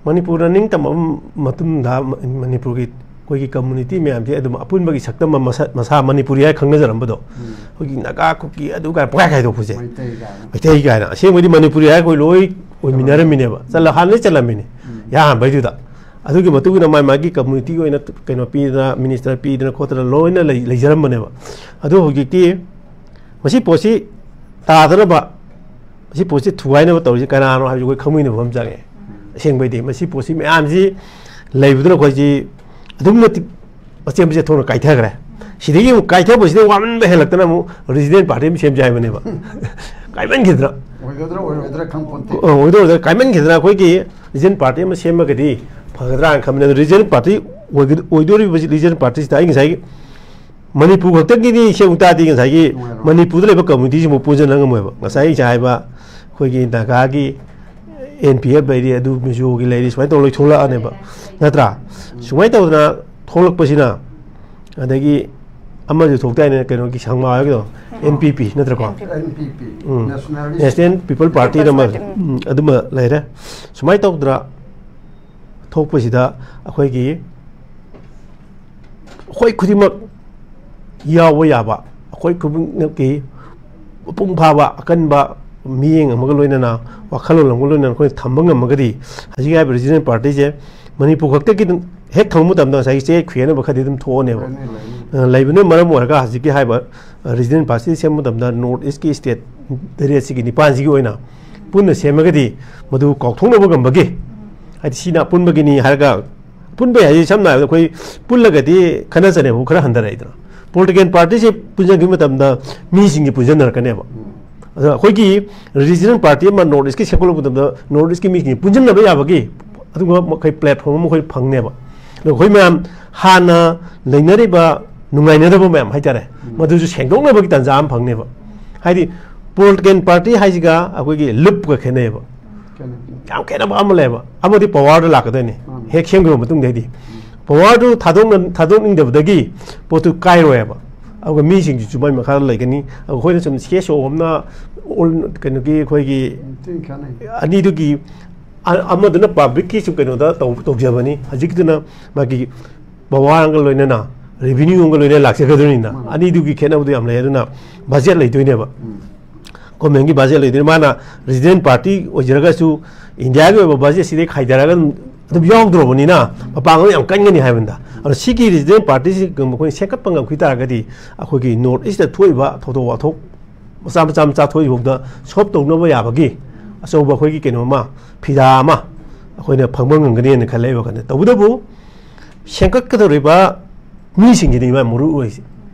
ꯃꯅꯤꯄꯨꯔꯅ ꯅꯤꯡꯇꯝꯕ ꯃꯇꯨꯡꯗ ꯃ-, ꯃꯅꯤꯄꯨꯔꯒꯤ ꯑꯩꯈꯣꯏꯒꯤ ꯀꯝꯃꯨꯅꯤꯇꯤ ꯃꯌꯥꯝꯁꯦ ꯑꯗꯨꯝ ꯑꯄꯨꯟꯕꯒꯤ ꯁꯛꯇꯝ ꯑꯃ ꯃꯁꯥ, ꯃꯁꯥ ꯃꯅꯤꯄꯨꯔꯤ ꯍꯥꯏ ꯈꯪꯅꯖꯔꯝꯕꯗꯣ, ꯑꯩꯈꯣꯏꯒꯤ ꯅꯥꯒꯥ, ꯀꯨꯀꯤ, ꯑꯗꯨ ꯀꯥꯏꯅ ꯄꯨꯡꯈꯥꯏ ꯈꯥꯏꯗꯣꯛꯄꯁꯦ꯫ ꯃꯩꯇꯩ ꯀꯥꯏꯅ꯫ ꯃꯩꯇꯩ ꯀꯥꯏꯅ꯫ ꯑꯁꯦꯡꯕꯗꯤ ꯃꯅꯤꯄꯨꯔꯤ ꯍꯥꯏ ꯑꯩꯈꯣꯏ ꯂꯣꯏ ꯑꯣꯏꯃꯤꯟꯅꯔꯝꯃꯤꯅꯦꯕ꯫ ꯆꯠꯂ-, ꯍꯥꯟꯅꯗꯤ ꯆꯠꯂꯝꯃꯤꯅꯦ꯫ ꯑꯍꯥꯟꯕꯩꯗꯨꯗ꯫ ꯑꯗꯨꯒꯤ ꯃꯇꯨꯡ ꯏꯟꯅ ꯃꯥꯒꯤ, ꯃꯥꯒꯤ ꯀꯝꯃꯨꯅꯤꯇꯤꯒꯤ ꯑꯣꯏꯅ ꯀꯩꯅꯣ ꯄꯤꯗꯅ, ꯃꯤꯅꯤꯁꯇꯔ ꯄꯤꯗꯅ ꯈꯣꯠꯇꯅ ꯂꯣꯏꯅ ꯂꯩ-, ꯂꯩꯖꯔꯝꯕꯅꯦꯕ꯫ ꯑꯗꯣ ꯍꯧꯖꯤꯛꯇꯤ ꯃꯁꯤ ꯄꯣꯠꯁꯤ ꯇꯥꯗꯅꯕ, ꯃꯁꯤ ꯄꯣꯠꯁꯤ ꯊꯨꯒꯥꯏꯅꯕ ꯇꯧꯔꯤꯁꯤ ꯀꯅꯥꯅꯣ ꯍꯥꯏꯕꯁꯤ ꯑꯩꯈꯣꯏ ꯈꯪꯃꯤꯟꯅꯕ ꯑꯃ ꯆꯪꯉꯦ꯫ ꯑꯁꯦꯡꯕꯩꯗꯤ ꯃꯁꯤ ꯄꯣꯠꯁꯤ ꯃꯌꯥꯝꯁꯤ ꯂꯩꯕꯗꯨꯅ ꯑꯩꯈꯣꯏꯁꯤ ꯑꯗꯨꯛꯀꯤ ꯃꯇꯤꯛ ꯃꯆꯦꯠ ꯃꯆꯦꯠ ꯊꯣꯛꯅ ꯀꯥꯏꯊꯈ꯭ꯔꯦ꯫ ꯁꯤꯗꯒꯤ ꯑꯃꯨꯛ ꯀꯥꯏꯊꯕꯁꯤꯗ ꯋꯥꯃꯟꯕ ꯍꯦꯜꯂꯛꯇꯅ ꯑꯃꯨꯛ ꯔꯤꯖꯅꯦꯜ ꯄꯥꯔꯇꯤ ꯑꯃ ꯁꯦꯝꯁꯦ ꯍꯥꯏꯕꯅꯦꯕ꯫ ꯀꯥꯏꯃꯟꯈꯤꯗꯅ꯫ ꯑꯣꯏꯒꯗ꯭ꯔꯥ ꯑꯣꯏꯔꯣꯏꯗ꯭ꯔꯥ ꯈꯪꯄꯣꯟꯇꯦ꯫ ꯑꯣꯏꯗꯣꯏ ꯑꯣꯏꯗꯣꯏ ꯀꯥꯏꯃꯟꯈꯤꯗꯅ ꯑꯩꯈꯣꯏꯒꯤ ꯔꯤꯖꯅꯦꯜ ꯄꯥꯔꯇꯤ ꯑꯃ ꯁꯦꯝꯃꯒꯗꯤ ꯐꯒꯗ꯭ꯔꯥꯅ ꯈꯟꯕꯅꯦ꯫ ꯑꯗꯣ ꯔꯤꯖꯅꯦꯜ ꯄꯥꯔꯇꯤ ꯑꯣꯏꯒ-, ꯑꯣꯏꯗꯣꯔꯤꯕꯁꯤ, ꯔꯤꯖꯅꯦꯜ ꯄꯥꯔꯇꯤꯁꯤꯗ ꯑꯩ ꯉꯁꯥꯏꯒꯤ ꯃꯅꯤꯄꯨꯔ ꯈꯛꯇꯒꯤꯗꯤ ꯁꯦꯝꯃꯨ ꯇꯥꯔꯗꯤ ꯉꯁꯥꯏꯒꯤ ꯅꯨꯡꯉꯥꯏꯔꯣꯏ꯫ ꯃꯅꯤꯄꯨꯔꯗ ꯂꯩꯕ ꯀꯝꯃꯨꯅꯤꯇꯤꯁꯤꯡꯕꯨ ꯄꯨꯟꯁꯤꯟꯅ ꯉꯝꯃꯣꯏꯕ꯫ ꯉꯁꯥꯏ ꯑꯩ ꯉꯁꯥꯏ ꯍꯥꯏꯕ ꯑꯩꯈꯣꯏꯒꯤ ꯅꯥꯒꯥꯒꯤ ꯑꯦꯟ ꯄꯤ ꯑꯦꯐ ꯂꯩꯔꯤ, ꯑꯗꯨ ꯃꯤꯖꯣꯒꯤ ꯂꯩꯔꯤ, ꯁꯨꯃꯥꯏꯅ ꯇꯧꯔ ꯂꯣꯏ ꯊꯣꯛꯂꯛꯑꯅꯦꯕ, ꯅꯠꯇ꯭ꯔꯥ? ꯁꯨꯃꯥꯏꯅ ꯇꯧꯗꯅ ꯊꯣꯛꯂꯛꯄꯁꯤꯅ, ꯑꯗꯒꯤ ꯑꯃꯁꯨ ꯊꯣꯛꯇꯥꯏꯅꯦ, ꯀꯩꯅꯣꯒꯤ ꯁꯪꯃꯥ ꯍꯥꯏꯕꯗꯣ, ꯑꯦꯟ ꯄꯤ ꯄꯤ ꯅꯠꯇ꯭ꯔꯀꯣ? ꯑꯦꯟ ꯄꯤ ꯄꯤ꯫ ꯎꯝ꯫ Nationalist National People Party ꯅ ꯑꯃ, ꯎꯝ, ꯑꯗꯨꯃ ꯂꯩꯔꯦ꯫ ꯁꯨꯃꯥꯏꯅ ꯇꯧꯗꯅ ꯊꯣꯛꯄꯁꯤꯗ ꯑꯩꯈꯣꯏꯒꯤ, ꯑꯩꯈꯣꯏ ꯈꯨꯗꯤꯡꯃꯛ ꯌꯥꯎꯕ ꯌꯥꯕ, ꯑꯩꯈꯣꯏ ꯈꯨꯗꯤꯡꯃꯛꯀꯤ ꯃꯄꯨꯡ ꯐꯥꯕ ꯑꯀꯟꯕ ꯃꯤꯠꯌꯦꯡ ꯑꯃꯒ ꯂꯣꯏꯅꯅ, ꯋꯥꯈꯜꯂꯣꯟ ꯑꯃꯒ ꯂꯣꯏꯅꯅ ꯑꯩꯈꯣꯏꯅ ꯊꯝꯕ ꯉꯝꯃꯒꯗꯤ, ꯍꯧꯖꯤꯛ ꯍꯥꯏꯔꯤꯕ ꯔꯤꯖꯅꯦꯜ ꯄꯥꯔꯇꯤꯁꯦ ꯃꯅꯤꯄꯨꯔ ꯈꯛꯇꯒꯤ ꯑꯗꯨꯝ ꯍꯦꯛ ꯊꯝꯕ ꯃꯇꯝꯗ ꯉꯁꯥꯏꯒꯤ ꯆꯌꯦꯠ ꯈꯨꯌꯦꯠꯅꯕ ꯈꯔꯗꯤ ꯑꯗꯨꯝ ꯊꯣꯛꯑꯅꯦꯕ꯫ ꯂꯩꯅꯤ, ꯂꯩꯅꯤ꯫ ꯑ, ꯂꯩꯕꯅ ꯃꯔꯝ ꯑꯣꯏꯔꯒ ꯍꯧꯖꯤꯛꯀꯤ ꯍꯥꯏꯔꯤꯕ, ꯑ, ꯔꯤꯖꯅꯦꯜ ꯄꯥꯔꯇꯤ ꯁꯦꯝꯕ ꯃꯇꯝꯗ ꯅꯣꯔꯠ ꯏꯁꯀꯤ ꯁ꯭ꯇꯦꯠ ꯇꯔꯦꯠꯁꯤꯒꯤ, ꯅꯤꯄꯥꯟꯁꯤꯒꯤ ꯑꯣꯏꯅ ꯄꯨꯟꯅ ꯁꯦꯝꯃꯒꯗꯤ ꯃꯗꯨ ꯀꯥꯎꯊꯣꯛꯅꯕ ꯉꯝꯕꯒꯤ, ꯍꯥꯏꯗꯤ ꯁꯤꯅ ꯑꯄꯨꯟꯕꯒꯤꯅꯤ ꯍꯥꯏꯔꯒ, ꯑꯄꯨꯟꯕ ꯍꯥꯏꯁꯤ ꯁꯝꯅ ꯍꯥꯏꯔꯕꯗ ꯑꯩꯈꯣꯏ ꯄꯨꯜꯂꯒꯗꯤ ꯈꯠꯅ ꯆꯩꯅꯕ ꯈꯔ ꯍꯟꯊꯔꯛꯏꯗꯅ꯫ ꯄꯣꯂꯤꯇꯤꯀꯦꯜ ꯄꯥꯔꯇꯤꯁꯤ ꯄꯨꯟꯁꯤꯟꯈꯤꯕ ꯃꯇꯝꯗ ꯃꯤꯁꯤꯡꯁꯤ ꯄꯨꯟꯁꯤꯟꯅꯔꯛꯀꯅꯦꯕ꯫ ꯑꯗꯣ ꯑꯩꯈꯣꯏꯒꯤ ꯔꯤꯖꯅꯦꯜ ꯄꯥꯔꯇꯤ ꯑꯃ ꯅꯣꯔꯠ ꯏꯁꯀꯤ ꯁꯦꯝꯒꯠꯂꯛꯄ ꯃꯇꯝꯗ ꯅꯣꯔꯠ ꯏꯁꯀꯤ ꯃꯤꯁꯤꯡꯁꯤ ꯄꯨꯟꯁꯤꯟꯅꯕ ꯌꯥꯕꯒꯤ ꯑꯗꯨꯒꯨꯝꯕ ꯃꯈꯣꯏ ꯄ꯭ꯂꯦꯠꯐꯣꯝ ꯑꯃ ꯑꯩꯈꯣꯏ ꯐꯪꯅꯦꯕ꯫ ꯑꯩꯈꯣꯏ ꯃꯌꯥꯝ ꯍꯥꯟꯅ ꯂꯩꯅꯔꯤꯕ ꯅꯨꯡꯉꯥꯏꯅꯗꯕ ꯃꯌꯥꯝ ꯍꯥꯏꯇꯥꯔꯦ, ꯃꯗꯨꯁꯨ ꯁꯦꯡꯗꯣꯛꯅꯕꯒꯤ ꯇꯥꯟꯖꯥ ꯑꯃ ꯐꯪꯅꯦꯕ꯫ ꯍꯥꯏꯗꯤ, ꯄꯣꯂꯤꯇꯤꯀꯦꯜ ꯄꯥꯔꯇꯤ ꯍꯥꯏꯁꯤꯒ ꯑꯩꯈꯣꯏꯒꯤ ꯂꯨꯞꯀ ꯈꯦꯠꯅꯩꯌꯦꯕ꯫ ꯌꯥꯝ ꯈꯦꯠꯅꯕ ꯑꯃ ꯂꯩꯌꯦꯕ꯫ ꯑꯃꯗꯤ ꯄꯋꯥꯔꯗ ꯂꯥꯛꯀꯗꯣꯏꯅꯤ꯫ ꯍꯦꯛ ꯁꯦꯝꯈꯤꯕ ꯃꯇꯨꯡꯗꯩꯗꯤ ꯄꯋꯥꯔꯗꯨ ꯊꯥꯗꯣꯛꯅ-, ꯊꯥꯗꯣꯛꯅꯤꯡꯗꯕꯗꯒꯤ ꯄꯣꯠꯇꯨ ꯀꯥꯏꯔꯣꯏꯕ꯫ ꯑꯗꯨꯒ ꯃꯤꯁꯤꯡꯁꯤꯁꯨ ꯃꯥꯏ ꯃꯈꯥꯗ ꯂꯩꯒꯅꯤ꯫ ꯑꯩꯈꯣꯏꯅ ꯁꯨꯝ ꯁꯤ ꯑꯦꯁ ꯑꯣ ꯑꯃꯅ ꯑꯣꯜ-, ꯀꯩꯅꯣꯒꯤ ꯑꯩꯈꯣꯏꯒꯤ ꯊꯤꯅ ꯈꯦꯠꯅꯩ꯫ ꯑꯅꯤꯗꯨꯒꯤ ꯑ-, ꯑꯃꯗꯨꯅ ꯄꯕ꯭ꯂꯤꯛꯀꯤ ꯁꯨꯝ ꯀꯩꯅꯣꯗ ꯇꯧ-, ꯇꯧꯖꯕꯅꯤ, ꯍꯧꯖꯤꯛꯀꯤꯗꯨꯅ ꯃꯥꯒꯤ ꯄꯋꯥꯔꯒ ꯂꯣꯏꯅꯅ ꯔꯦꯚꯤꯅ꯭ꯌꯨ ꯑꯃꯒ ꯂꯣꯏꯅꯅ ꯂꯥꯛꯆꯒꯗꯣꯏꯅꯤꯅ꯫ ꯃꯥꯅꯤ꯫ ꯑꯅꯤꯗꯨꯒꯤ ꯈꯦꯠꯅꯕꯗꯣ ꯌꯥꯝ ꯂꯩ꯫ ꯑꯗꯨꯅ ꯕꯖꯦꯠ ꯂꯩꯗꯣꯏꯅꯦꯕ꯫ ꯎꯝ꯫ ꯒꯣꯔꯃꯦꯟꯒꯤ ꯕꯖꯦꯠ ꯂꯩꯗꯣꯏꯅꯤ꯫ ꯃꯥꯅ ꯔꯤꯖꯅꯦꯜ ꯄꯥꯔꯇꯤ ꯑꯣꯏꯖꯔꯒꯁꯨ ꯏꯟꯗꯤꯌꯥꯒꯤ ꯑꯣꯏꯕ ꯕꯖꯦꯠꯁꯤꯗꯩ ꯈꯥꯏꯗꯔꯒ ꯑꯗꯨꯝ, ꯑꯗꯨꯝ ꯌꯥꯎꯗ꯭ꯔꯕꯅꯤꯅ ꯃꯄꯥꯡꯒꯜ ꯌꯥꯝ ꯀꯟꯒꯅꯤ ꯍꯥꯏꯕꯅꯤꯗ꯫ ꯑꯗꯣ ꯁꯤꯒꯤ ꯔꯤꯖꯅꯦꯜ ꯄꯥꯔꯇꯤꯁꯤ ꯑꯩꯈꯣꯏꯅ ꯁꯦꯝꯒꯠꯄ ꯉꯝꯈꯤ ꯇꯥꯔꯒꯗꯤ ꯑꯩꯈꯣꯏꯒꯤ ꯅꯣꯔꯠ ꯏꯁꯇ ꯊꯣꯛꯏꯕ ꯊꯧꯗꯣꯛ ꯋꯥꯊꯣꯛ ꯃꯆꯥ ꯃꯆꯥ ꯃꯆꯥ ꯊꯣꯛꯏꯐꯥꯎꯗ ꯁꯣꯜꯕ ꯇꯧꯅꯕ ꯌꯥꯕꯒꯤ ꯑꯆꯧꯕ ꯑꯩꯈꯣꯏꯒꯤ ꯀꯩꯅꯣꯝꯃ, ꯐꯤꯗꯥ ꯑꯃ ꯑꯩꯈꯣꯏꯅ ꯐꯪꯕ ꯉꯝꯒꯅꯤꯅ ꯈꯜꯂꯦ ꯑꯩ ꯋꯥꯈꯜꯗ꯫ ꯇꯧꯕꯇꯕꯨ ꯁꯦꯝꯒꯠꯀꯗꯧꯔꯤꯕ ꯃꯤꯁꯤꯡꯁꯤꯅꯤ ꯃꯥ ꯃꯔꯨ ꯑꯣꯏꯔꯤꯁꯦ꯫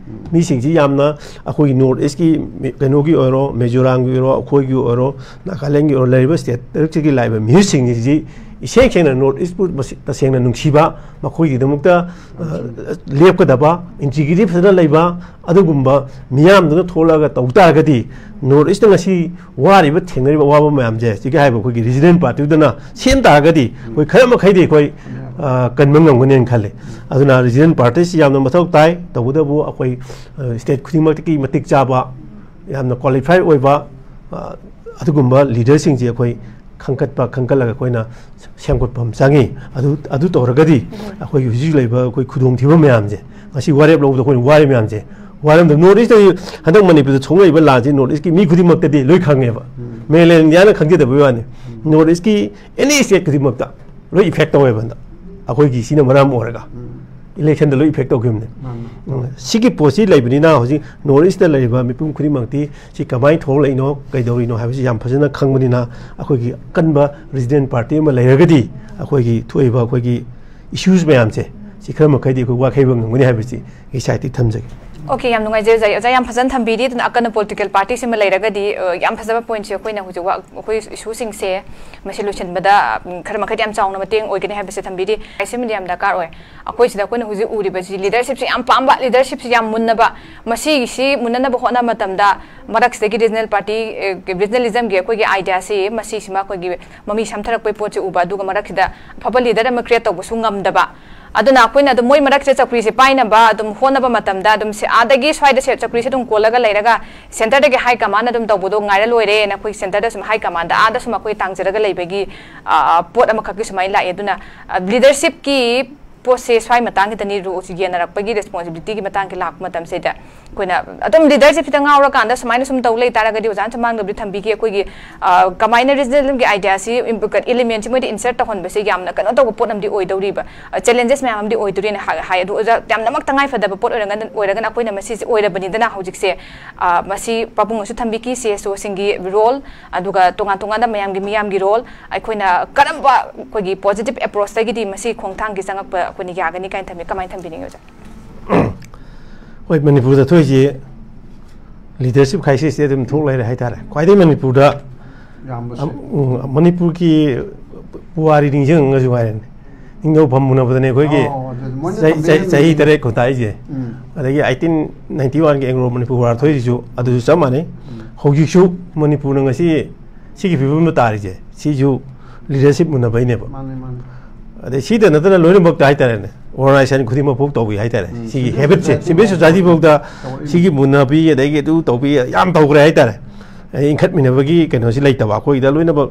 ꯃꯤꯁꯤꯡꯁꯤ ꯌꯥꯝꯅ ꯑꯩꯈꯣꯏꯒꯤ ꯅꯣꯔꯠ ꯏꯁꯀꯤ ꯃꯤ-, ꯀꯩꯅꯣꯒꯤ ꯑꯣꯏꯔꯣ, ꯃꯤꯖꯣꯔꯥꯝꯒꯤ ꯑꯣꯏꯔꯣ, ꯑꯩꯈꯣꯏꯒꯤ ꯑꯣꯏꯔꯣ, ꯅꯥꯒꯥꯂꯦꯟꯒꯤ ꯑꯣꯏꯔꯣ, ꯂꯩꯔꯤꯕ ꯁ꯭ꯇꯦꯠ ꯇꯔꯨꯛꯁꯤꯒꯤ ꯂꯥꯛꯏꯕ ꯃꯤꯍꯨꯠꯁꯤꯡꯁꯤ ꯏꯁꯦꯡ ꯁꯦꯡꯅ ꯅꯣꯔꯠ ꯏꯁꯄꯨ ꯃꯁꯤ ꯇꯁꯦꯡꯅ ꯅꯨꯡꯁꯤꯕ, ꯃꯈꯣꯏꯒꯤꯗꯃꯛꯇ, ꯑ, ꯂꯦꯞꯀꯗꯕ, ꯏꯟꯇꯤꯒ꯭ꯔꯤꯇꯤ ꯐꯖꯅ ꯂꯩꯕ, ꯑꯗꯨꯒꯨꯝꯕ ꯃꯤꯌꯥꯝꯗꯨꯅ ꯊꯣꯛꯂꯛꯑꯒ ꯇꯧ ꯇꯥꯔꯒꯗꯤ ꯅꯣꯔꯠ ꯏꯁꯇ ꯉꯁꯤ ꯋꯥꯔꯤꯕ, ꯊꯦꯡꯅꯔꯤꯕ ꯑꯋꯥꯕ ꯃꯌꯥꯝꯁꯦ ꯍꯧꯖꯤꯛꯀꯤ ꯍꯥꯏꯔꯤꯕ ꯑꯩꯈꯣꯏꯒꯤ ꯔꯤꯖꯅꯦꯜ ꯄꯥꯔꯇꯤꯗꯨꯅ ꯁꯦꯝ ꯇꯥꯔꯒꯗꯤ ꯑꯩꯈꯣꯏ ꯈꯔ ꯃꯈꯩꯗꯤ ꯑꯩꯈꯣꯏ, ꯑ, ꯀꯟꯕ ꯉꯝꯒꯅꯦꯅ ꯈꯜꯂꯤ꯫ ꯑꯗꯨꯅ ꯔꯤꯖꯅꯦꯜ ꯄꯥꯔꯇꯤꯁꯤ ꯌꯥꯝꯅ ꯃꯊꯧ ꯇꯥꯏ꯫ ꯇꯧꯕꯇꯕꯨ ꯑꯩꯈꯣꯏ, ꯑ, ꯁ꯭ꯇꯦꯠ ꯈꯨꯗꯤꯡꯃꯛꯇꯒꯤ ꯃꯇꯤꯛ ꯆꯥꯕ, ꯌꯥꯝꯅ ꯀ꯭ꯋꯥꯂꯤꯐꯥꯏ ꯑꯣꯏꯕ, ꯑ, ꯑꯗꯨꯒꯨꯝꯕ ꯂꯤꯗꯔꯁꯤꯡꯁꯤ ꯑꯩꯈꯣꯏ ꯈꯟꯒꯠꯄ, ꯈꯟꯒꯠꯂꯒ ꯑꯩꯈꯣꯏꯅ ꯁꯦꯝꯒꯠꯄ ꯑꯃ ꯆꯪꯉꯤ꯫ ꯑꯗꯨ, ꯑꯗꯨ ꯇꯧꯔꯒꯗꯤ ꯑꯩꯈꯣꯏꯒꯤ ꯍꯧꯖꯤꯛ ꯂꯩꯕ ꯑꯩꯈꯣꯏ ꯈꯨꯗꯣꯡꯊꯤꯕ ꯃꯌꯥꯝꯁꯦ, ꯉꯁꯤ ꯋꯥꯔꯦꯞ ꯂꯧꯕꯗ ꯑꯩꯈꯣꯏꯅ ꯋꯥꯔꯤ ꯃꯌꯥꯝꯁꯦ, ꯋꯥꯔꯝꯗ ꯅꯣꯔꯠ ꯏꯁꯇ ꯍꯟꯗꯛ ꯃꯅꯤꯄꯨꯔꯗ ꯊꯣꯛꯂꯛꯏꯕ ꯂꯥꯟꯁꯤ ꯅꯣꯔꯠ ꯏꯁꯀꯤ ꯃꯤ ꯈꯨꯗꯤꯡꯃꯛꯇꯗꯤ ꯂꯣꯏ ꯈꯪꯉꯦꯕ꯫ ꯃꯦꯟꯂꯦꯟ ꯏꯟꯗꯤꯌꯥꯅ ꯈꯪꯖꯗꯕꯒꯤ ꯋꯥꯅꯤ꯫ ꯅꯣꯔꯠ ꯏꯁꯀꯤ ꯑꯦꯅꯤ ꯁ꯭ꯇꯦꯠ ꯈꯨꯗꯤꯡꯃꯛꯇ ꯂꯣꯏ ꯏꯐꯦꯛ ꯇꯧꯋꯦꯕ ꯍꯟꯗꯛ, ꯑꯩꯈꯣꯏꯒꯤ ꯁꯤꯅ ꯃꯔꯝ ꯑꯣꯏꯔꯒ꯫ ꯏꯂꯦꯛꯁꯟꯗ ꯂꯣꯏ ꯏꯐꯦꯛ ꯇꯧꯈꯤꯕꯅꯦ꯫ ꯃꯥꯅꯤ꯫ ꯎꯝ, ꯁꯤꯒꯤ ꯄꯣꯠꯁꯤ ꯂꯩꯕꯅꯤꯅ ꯍꯧꯖꯤꯛ ꯅꯣꯔꯠ ꯏꯁꯇ ꯂꯩꯔꯤꯕ ꯃꯤꯄꯨꯝ ꯈꯨꯗꯤꯡꯃꯛꯇꯤ ꯁꯤ ꯀꯃꯥꯏꯅ ꯊꯣꯛꯂꯛꯏꯅꯣ, ꯀꯩꯗꯧꯔꯤꯅꯣ ꯍꯥꯏꯕꯁꯤ ꯌꯥꯝ ꯐꯖꯅ ꯈꯪꯕꯅꯤꯅ ꯑꯩꯈꯣꯏꯒꯤ ꯑꯀꯟꯕ ꯔꯤꯖꯅꯦꯜ ꯄꯥꯔꯇꯤ ꯑꯃ ꯂꯩꯔꯒꯗꯤ ꯑꯩꯈꯣꯏꯒꯤ ꯊꯣꯛꯏꯕ ꯑꯩꯈꯣꯏꯒꯤ ꯏꯁꯨꯁ ꯃꯌꯥꯝꯁꯦ ꯁꯤ ꯈꯔ ꯃꯈꯩꯗꯤ ꯑꯩꯈꯣꯏ ꯋꯥꯈꯩꯕ ꯉꯝꯒꯅꯤ ꯍꯥꯏꯕꯁꯤ ꯑꯩꯒꯤ ꯁꯥꯏꯠꯇꯒꯤ ꯊꯝꯖꯒꯦ꯫ ꯑꯣꯀꯦ, ꯌꯥꯝ ꯅꯨꯡꯉꯥꯏꯖꯔꯦ ꯑꯣꯖꯥ, ꯑꯣꯖꯥ ꯌꯥꯝ ꯐꯖꯅ ꯊꯝꯕꯤꯔꯤ꯫ ꯑꯗꯨꯅ ꯑꯀꯟꯕ ꯄꯣꯂꯤꯇꯤꯀꯦꯜ ꯄꯥꯔꯇꯤꯁꯤꯃ ꯂꯩꯔꯒꯗꯤ, ꯑ, ꯌꯥꯝ ꯐꯖꯕ ꯄꯣꯏꯟꯠꯁꯦ ꯑꯩꯈꯣꯏꯅ ꯍꯧꯖꯤꯛ ꯋꯥ-, ꯑꯩꯈꯣꯏ ꯏꯁꯨꯁꯤꯡꯁꯦ ꯃꯁꯤ ꯂꯣꯏꯁꯤꯟꯕꯗ, ꯎꯝ, ꯈꯔ ꯃꯈꯩꯗꯤ ꯌꯥꯝ ꯆꯥꯎꯅ ꯃꯇꯦꯡ ꯑꯣꯏꯒꯅꯤ ꯍꯥꯏꯕꯁꯦ ꯊꯝꯕꯤꯔꯤ꯫ ꯁꯤꯃꯗꯤ ꯌꯥꯝ ꯗꯔꯀꯥꯔ ꯑꯣꯏ꯫ ꯑꯩꯈꯣꯏ ꯁꯤꯗ ꯑꯩꯈꯣꯏꯅ ꯍꯧꯖꯤꯛ ꯎꯔꯤꯕꯁꯤ ꯂꯤꯗꯔꯁꯤꯞꯁꯤ ꯌꯥꯝ ꯄꯥꯝꯕ, ꯂꯤꯗꯔꯁꯤꯞꯁꯤ ꯌꯥꯝ ꯃꯨꯟꯅꯕ, ꯃꯁꯤꯒꯤꯁꯤ ꯃꯨꯟꯅꯅꯕ ꯍꯣꯠꯅꯕ ꯃꯇꯝꯗ ꯃꯔꯛꯁꯤꯗꯒꯤ ꯔꯤꯖꯅꯦꯜ ꯄꯥꯔꯇꯤ, ꯑꯦ, ꯔꯤꯖꯅꯦꯂꯤꯖꯝꯒꯤ ꯑꯩꯈꯣꯏꯒꯤ ꯑꯥꯏꯗꯤꯌꯥꯁꯤ ꯃꯁꯤꯁꯤꯃ ꯑꯩꯈꯣꯏꯒꯤ ꯃꯃꯤ ꯁꯝꯊꯔꯛꯄꯒꯤ ꯄꯣꯠꯁꯤ ꯎꯕ, ꯑꯗꯨꯒ ꯃꯔꯛꯁꯤꯗ ꯑꯐꯕ ꯂꯤꯗꯔ ꯑꯃ ꯀ꯭ꯔꯤꯌꯦꯠ ꯇꯧꯕꯁꯨ ꯉꯝꯗꯕ꯫ ꯑꯗꯨꯅ ꯑꯩꯈꯣꯏꯅ ꯑꯗꯨꯝ ꯃꯣꯏ ꯃꯔꯛꯁꯤꯗ ꯆꯧꯀ꯭ꯔꯤꯁꯦ ꯄꯥꯏꯅꯕ ꯑꯗꯨꯝ ꯍꯣꯠꯅꯕ ꯃꯇꯝꯗ ꯑꯗꯨꯝ ꯁꯦ-, ꯑꯥꯗꯒꯤ ꯁ꯭ꯋꯥꯏꯗ ꯁꯦ-, ꯆꯧꯀ꯭ꯔꯤꯁꯦ ꯑꯗꯨꯝ ꯀꯣꯜꯂꯒ ꯂꯩꯔꯒ ꯁꯦꯟꯇꯔꯗꯒꯤ ꯍꯥꯏ ꯀꯃꯥꯟ ꯑꯗꯨꯝ ꯇꯧꯕꯗꯣ ꯉꯥꯏꯔ ꯂꯣꯏꯔꯦꯅ ꯑꯩꯈꯣꯏ ꯁꯦꯟꯇꯔꯗ ꯁꯨꯝ ꯍꯥꯏ ꯀꯃꯥꯟꯗ ꯑꯥꯗ ꯁꯨꯝ ꯑꯩꯈꯣꯏ ꯇꯥꯡꯖꯔꯒ ꯂꯩꯕꯒꯤ, ꯑ, ꯑ, ꯄꯣꯠ ꯑꯃꯈꯛꯀꯤ ꯁꯨꯃꯥꯏꯅ ꯂꯥꯛꯑꯦ꯫ ꯑꯗꯨꯅ, ꯑ, ꯂꯤꯗꯔꯁꯤꯞꯀꯤ ꯄꯣꯠꯁꯦ ꯁ꯭ꯋꯥꯏ ꯃꯇꯥꯡꯁꯤꯗꯅꯤ ꯔꯣꯜꯁꯦ ꯌꯦꯟꯅꯔꯛꯄꯒꯤ ꯔꯦꯁꯄꯣꯟꯁꯤꯕꯤꯂꯤꯇꯤꯒꯤ ꯃꯇꯥꯡꯁꯦ ꯂꯥꯛꯄ ꯃꯇꯝꯁꯤꯗ ꯑꯩꯈꯣꯏꯅ ꯑꯗꯨꯝ ꯂꯤꯗꯔꯁꯤꯞꯁꯤꯗ ꯉꯥꯎꯔꯀꯥꯟꯗ ꯁꯨꯃꯥꯏꯅ ꯁꯨꯝ ꯇꯧ ꯂꯩ ꯇꯥꯔꯒꯗꯤ ꯑꯣꯖꯥꯅꯁꯨ ꯃꯥꯡꯗꯕꯗꯤ ꯊꯝꯕꯤꯈꯤ, ꯑꯩꯈꯣꯏꯒꯤ, ꯑ, ꯀꯃꯥꯏꯅ ꯔꯤꯖꯅꯦꯂꯤꯖꯝꯒꯤ ꯑꯥꯏꯗꯤꯌꯥꯁꯤ ꯏꯝ-, ꯀ-, ꯏꯂꯤꯃꯦꯟꯁꯤ ꯃꯣꯏꯗ ꯏꯟꯁꯔꯠ ꯇꯧꯍꯟꯕꯁꯦ ꯌꯥꯝꯅ ꯀꯩꯅꯣ ꯇꯧꯕ ꯄꯣꯠ ꯑꯃꯗꯤ ꯑꯣꯏꯗꯧꯔꯤꯕ, ꯑ, ꯆꯦꯂꯦꯟꯖꯦꯁ ꯃꯌꯥꯝ ꯑꯃꯗꯤ ꯑꯣꯏꯗꯣꯔꯤꯅ ꯍꯥꯏ, ꯍꯥꯏ꯫ ꯑꯗꯨ ꯑꯣꯖꯥ, ꯌꯥꯝꯅꯃꯛ ꯇꯉꯥꯏ ꯐꯗꯕ ꯄꯣꯠ ꯑꯣꯏꯔꯒꯅ, ꯑꯣꯏꯔꯒꯅ ꯑꯩꯈꯣꯏꯅ ꯃꯁꯤꯁꯦ ꯑꯣꯏꯔꯕꯅꯤꯗꯅ ꯍꯧꯖꯤꯛꯁꯦ, ꯑ, ꯃꯁꯤ ꯄꯥꯕꯨꯡꯅꯁꯨ ꯊꯝꯕꯤꯈꯤ, ꯁꯤ ꯑꯦꯁ ꯑꯣꯁꯤꯡꯒꯤ ꯔꯣꯜ, ꯑꯗꯨꯒ ꯇꯣꯉꯥꯟ ꯇꯣꯉꯥꯟꯕ ꯃꯌꯥꯝꯒꯤ, ꯃꯤꯌꯥꯝꯒꯤ ꯔꯣꯜ, ꯑꯩꯈꯣꯏꯅ ꯀꯔꯝꯕ ꯑꯩꯈꯣꯏꯒꯤ ꯄꯣꯖꯤꯇꯤꯚ ꯑꯦꯄ꯭ꯔꯣꯆꯇꯒꯤꯗꯤ ꯃꯁꯤ ꯈꯣꯡꯊꯥꯡꯒꯤ ꯆꯪꯉꯛꯄ ꯑꯩꯈꯣꯏꯅ ꯌꯥꯒꯅꯤ ꯀꯥꯏꯅ ꯊꯝꯕꯤ-, ꯀꯃꯥꯏꯅ ꯊꯝꯕꯤꯅꯤꯡꯉꯤ ꯑꯣꯖꯥ? ꯍꯣꯏ, ꯃꯅꯤꯄꯨꯔꯗ ꯊꯣꯛꯏꯁꯤ ꯂꯤꯗꯔꯁꯤꯞ ꯈ꯭ꯔꯥꯏꯁꯤꯁꯇꯤ ꯑꯗꯨꯝ ꯊꯣꯛ ꯂꯩꯔꯦ ꯍꯥꯏꯇꯥꯔꯦ꯫ ꯈ꯭ꯋꯥꯏꯗꯒꯤ ꯃꯅꯤꯄꯨꯔꯗ ꯌꯥꯝꯕꯁꯦ꯫ ꯑꯝ, ꯎꯝ, ꯃꯅꯤꯄꯨꯔꯒꯤ ꯄꯨꯋꯥꯔꯤ ꯅꯤꯡꯁꯤꯡꯉꯒꯁꯨ ꯍꯥꯏꯔꯦꯅꯦ, ꯅꯤꯡꯊꯧ ꯐꯝ ꯃꯨꯅꯕꯗꯅꯦ ꯑꯩꯈꯣꯏꯒꯤ ꯑꯣ, ꯑꯗꯨ ꯃꯣꯏꯅ ꯆꯍꯤ- ꯊꯝꯕꯤꯔꯝꯃꯤ꯫ ꯆꯍꯤ- ꯆꯍꯤ ꯇꯔꯦꯠ ꯈꯨꯟꯇꯥꯛꯏꯁꯦ꯫ ꯎꯝ꯫ ꯑꯗꯒꯤ ꯑꯩꯠꯇꯤꯟ ꯅꯥꯏꯟꯇꯤ ꯋꯥꯟꯒꯤ ꯑꯦꯡꯒ꯭ꯂꯣ ꯃꯅꯤꯄꯨꯔ ꯋꯥꯔ ꯊꯣꯛꯏꯁꯤꯁꯨ ꯑꯗꯨꯁꯨ ꯆꯞ ꯃꯥꯟꯅꯩ꯫ ꯍꯧꯖꯤꯛꯁꯨ ꯃꯅꯤꯄꯨꯔꯅ ꯉꯁꯤ ꯁꯤꯒꯤ ꯐꯤꯕꯝꯗ ꯇꯥꯔꯤꯁꯦ ꯁꯤꯁꯨ ꯂꯤꯗꯔꯁꯤꯞ ꯃꯨꯟꯅꯕꯩꯅꯦꯕ꯫ ꯃꯥꯅꯦ, ꯃꯥꯅꯦ꯫ ꯑꯗꯩ ꯁꯤꯗ ꯅꯠꯇꯅ ꯂꯣꯏꯅꯃꯛꯇ ꯍꯥꯏꯇꯥꯔꯦꯅꯦ, ꯑꯣꯔꯒꯅꯥꯏꯖꯦꯁꯟ ꯈꯨꯗꯤꯡꯃꯛ ꯐꯥꯎ ꯇꯧꯏ ꯍꯥꯏꯇꯥꯔꯦ꯫ ꯎꯝ, ꯁꯤꯒꯤ civil ꯍꯦꯕꯤꯠꯁꯦ, society ꯁꯤꯚꯤꯜ ꯐꯥꯎ ꯁꯣꯁꯥꯏꯇꯤ ꯐꯥꯎꯗ ꯇꯧꯔꯛꯏ꯫ ꯁꯤꯒꯤ ꯃꯨꯟꯅꯕꯤ ꯑꯗꯒꯤ ꯑꯗꯨ ꯇꯧꯕꯤ ꯌꯥꯝ ꯇꯧꯈ꯭ꯔꯦ ꯍꯥꯏꯇꯥꯔꯦ꯫ ꯑꯩ ꯏꯟꯈꯠꯃꯤꯟꯅꯕꯒꯤ ꯀꯩꯅꯣꯁꯤ ꯂꯩꯇꯕ ꯑꯩꯈꯣꯏꯗ ꯂꯣꯏꯅꯃꯛ,